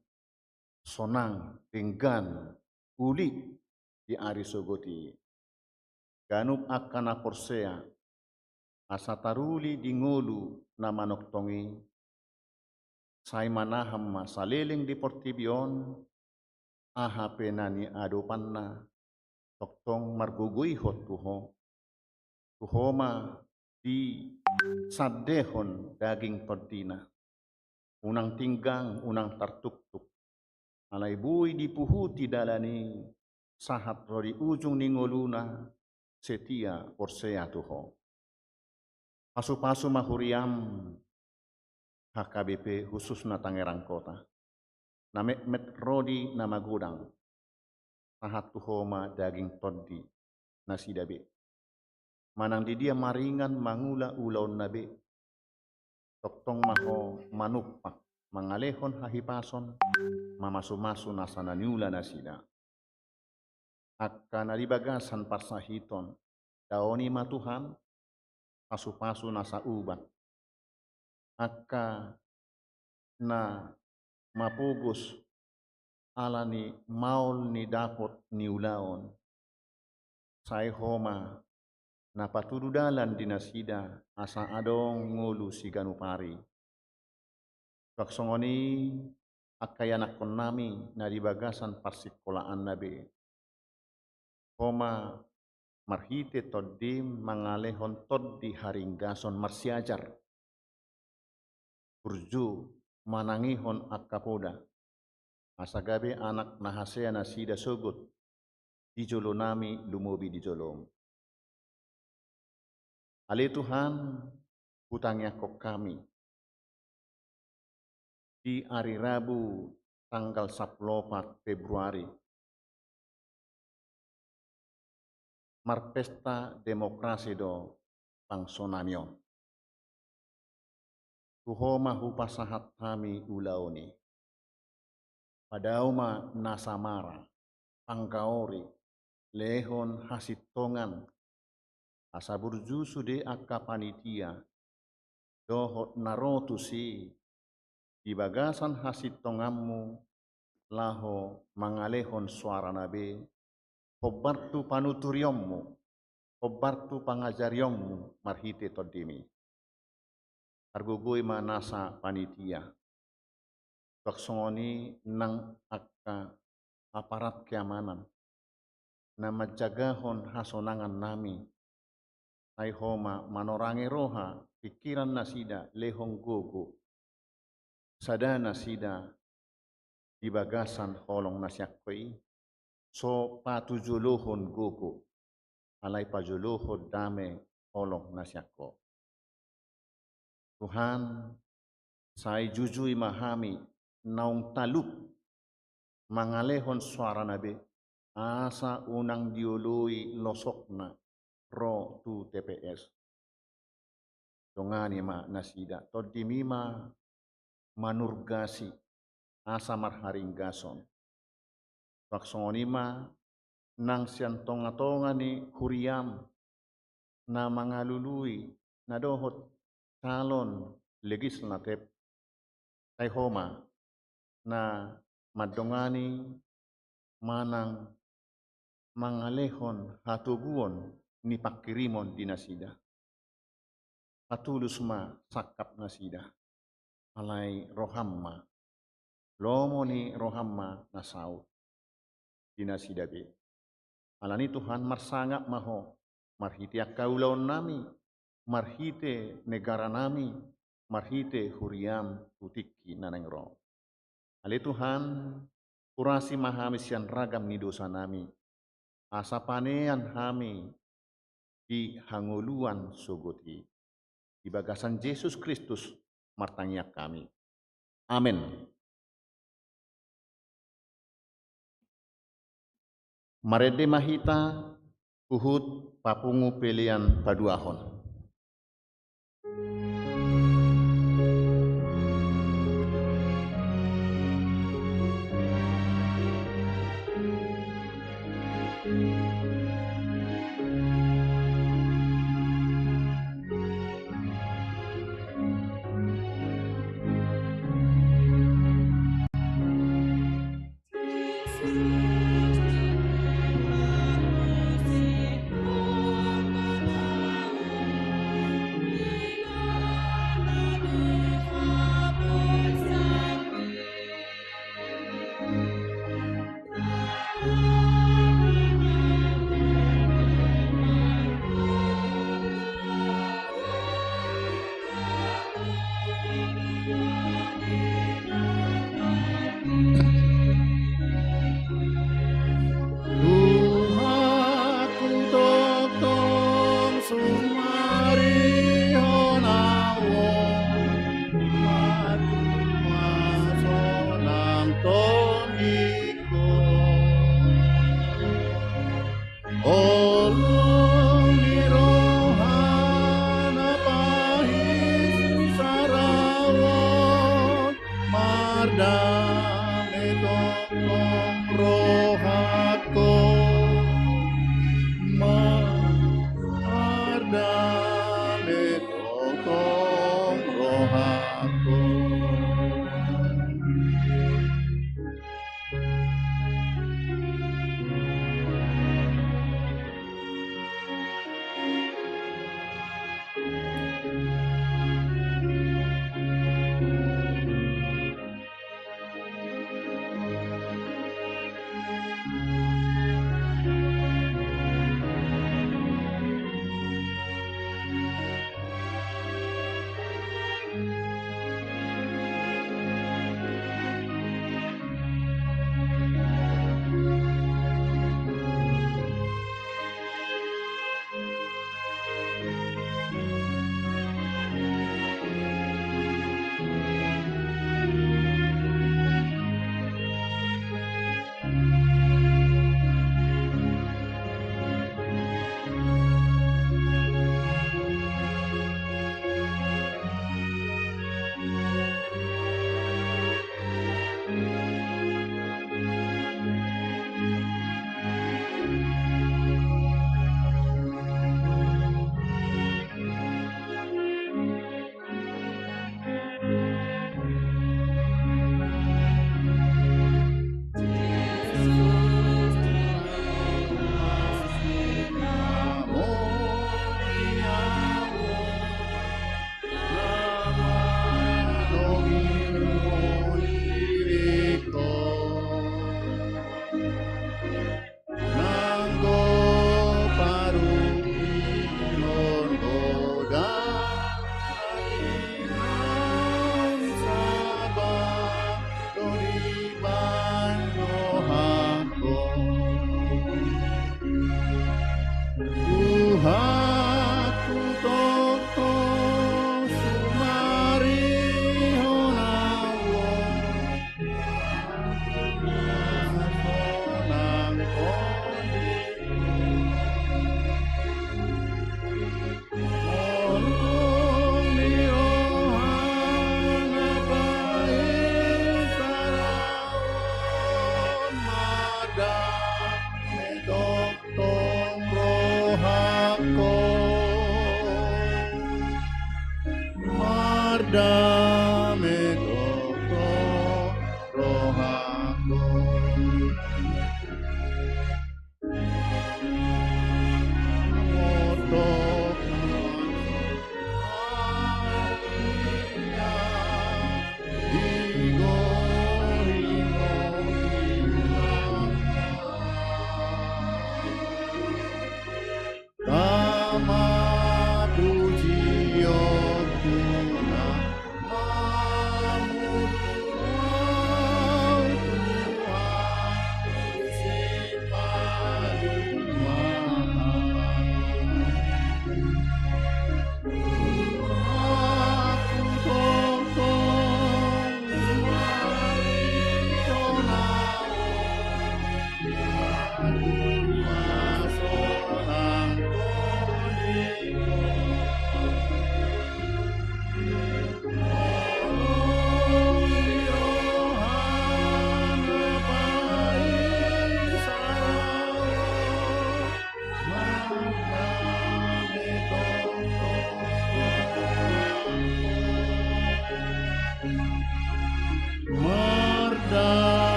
sonang, denggan, uli di ari sogot i. Ganup angka na porsea, asa taruli di ngolu na manongtong i, sai manahan ma saleleng di portibi on, aha pe na niadopanna, tongtong margogoihon tu ho. Tu ho ma disandehon daging tondina. Unang tinggang, unang tartuktuk. Alai boi dipuhuti dalan i sahat ro di ujung ni ngoluna setia porsea tu ho. Pasupasu ma huriam H K B P, khususna Tangerang Kota, na metmet ro di na magodang. Sahat tu ho ma daging tondi nasida be. Manang di dia maringan mangula ulaonna be, tongtong ma ho manumpak, mangalehon hahipason, mamasumasu nasa na niula nasida. Angka na di bagasan parsahiton, daoni ma Tuhan pasupasu nasa ubat. Angka na mapogos ala ni maol ni dapot ni ulaon, sai ho ma na patudu dalan di nasida asa adong ngolu siganup ari. Suang songon i angka ianakkonnami na di bagasan parsingkolaanna be. Ho ma marhite tondim mangalehon tondi haringgason marsiajar. Burju manangihon angka poda, asa gabe anak na hasea nasida sogot di jolonami lumobi di jolom. Ale Tuhan, hutangiangkon hami di ari Rabu tanggal sampulu opat Februari, marpesta demokrasi do bangsonami on. Tu ho ma hupasahat hami ulaon i. Padao ma nasa mara, panggaori, lehon hasintongan, asa burju sude angka panitia dohot na ro tusi di bagasan hasintonganmu laho mangalehon soarana be, hombar tu panuturionmu, hombar tu pangajarionmu marhite tondimi. Targogoi ma nasa panitia. Suang songon i nang angka aparat keamanan na manjagahon hasonangan nami. Sai Ho ma manorangi roha, pingkiran nasida, lehon gogo, sada nasida di bagasan holong na sian Ho i, so patujolohon gogo, alai pajolohon dame holong na sian Ho. Tuhan, sai jujui ma hami naung talup mangalehon soarana be, asa unang dioloi losokna ro tu T P S. Dongani ma nasida, TondiMi ma manurgasi asa marharinggason. Suang songon i ma nang sian tongatonga ni huriaM na mangalului na dohot calon legislatif, sai Ho ma na mandongani manang mangalehon hatoguon ni pangkirimon di nasida. Patulus ma sangkap nasida, alai rohaM ma, lomo ni rohaM ma na saut di nasida be. Alani Tuhan, marsangap ma Ho marhite angka ulaon nami, marhite negara nami, marhite huriaM tu tingki na naeng ro. Ale Tuhan, urasi ma hami sian ragam ni dosa nami, asa panean hami di hangoluan sogot i. Di bagasan Jesus Kristus martangiang hami. Amen. Marende ma hita huhut papungu pelean paduahon. Tuhanku, tongtong sumarihon ahu on, marhite hasonangan TondiKo. Holong ni roha na pahinsaraon, mardame tongtong rohangku. Mardame tongtong rohangku.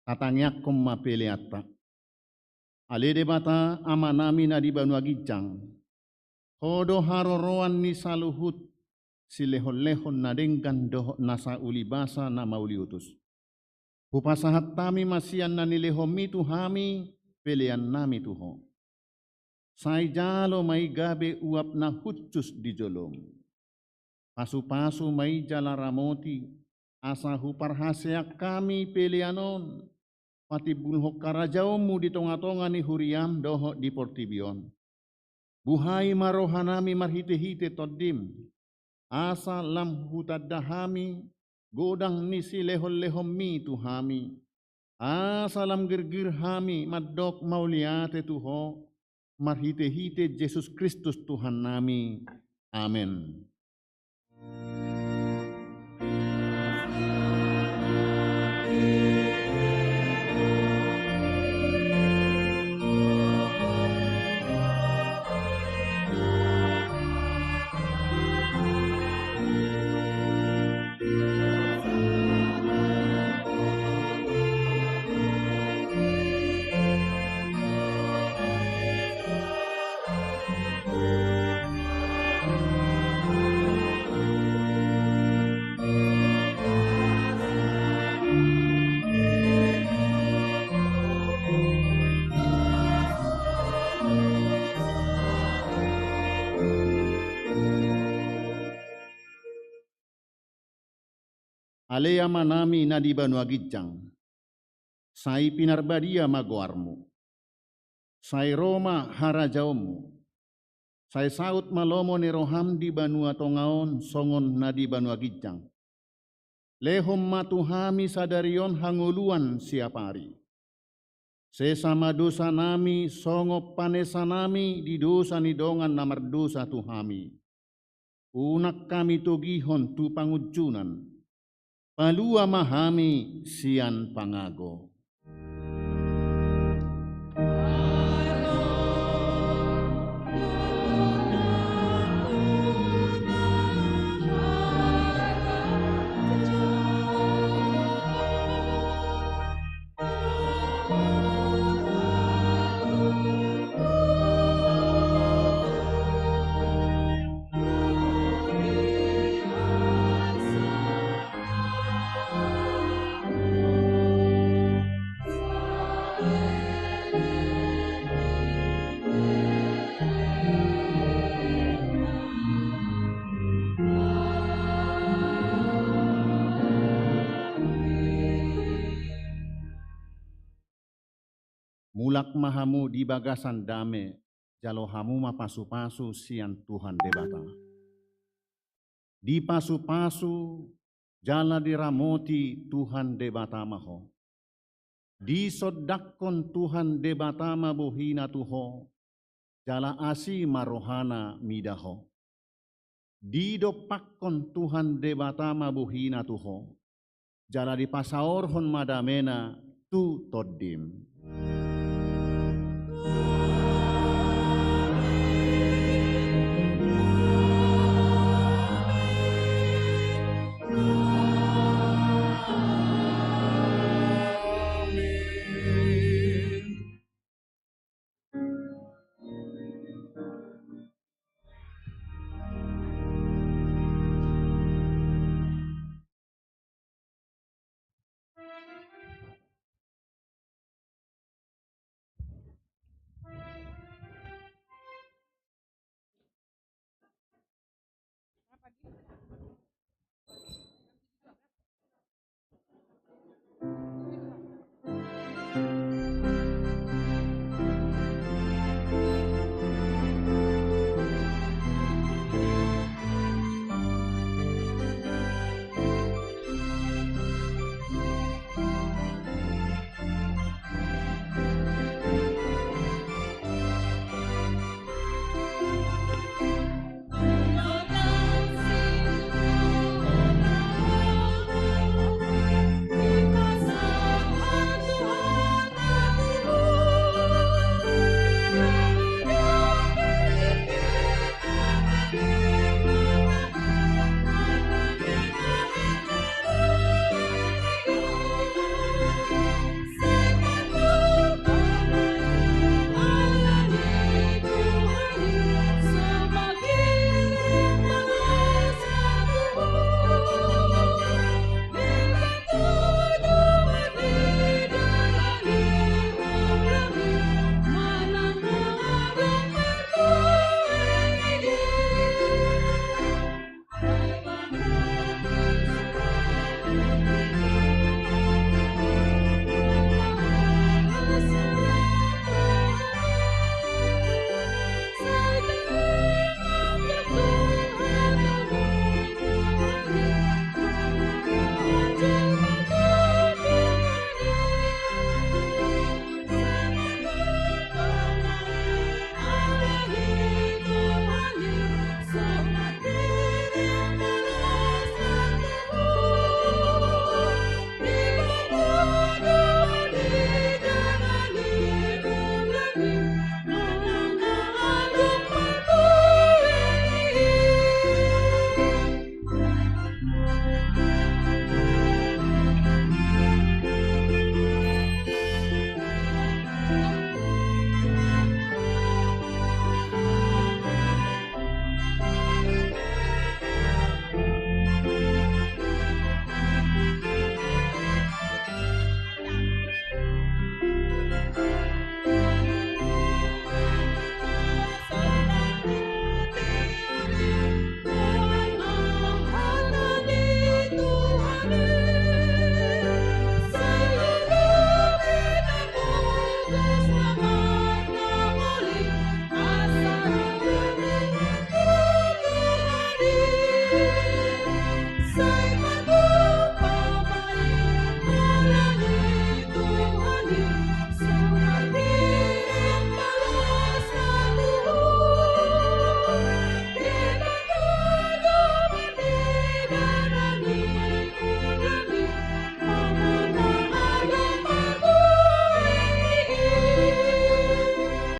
Tatangiangkon ma peleanta. Ale Debata Amanami na di banua ginjang, Ho do haroroan ni saluhut silehonlehon na denggan dohot nasa ulibasa na mauliutus. Hupasahat hami ma sian na nilehonMi tu hami peleannami tu Ho. Sai jalo ma i gabe uap na hushus di joloM. Pasupasu ma i jala ramoti, asa huparhaseang hami pelean on patimbulhon harajaonMu di tongatonga ni huriaM dohot di portibi on. Buhai ma rohanami marhitehite TondiM, asa lam hutanda hami godang ni silehonlehonMi tu hami, asa lam girgir hami mandok mauliate tu Ho, marhitehite Jesus Kristus Tuhannami. Amen. Ale Amanami na di banua ginjang, sai pinarbadia ma goarMu. Sai ro ma harajaonMu. Sai saut ma lomo ni rohaM di banua tonga on songon na di banua ginjang. Lehon ma tu hami sadari on hangoluan siapari. Sesa ma dosanami songon panesanami di dosa ni dongan na mardosa tu hami. Unang hami togihon tu pangunjunan. Palua ma hami sian pangago. Mulak ma hamu di bagasan dame, jalo hamu ma pasupasu sian Tuhan Debata. Dipasupasu jala diramoti Tuhan Debata ma ho. Disondangkon Tuhan Debata ma bohiNa tu ho, jala asi ma rohaNa mida ho. Didompakkon Tuhan Debata ma bohiNa tu ho, jala dipasaorhon ma dameNa tu tondim.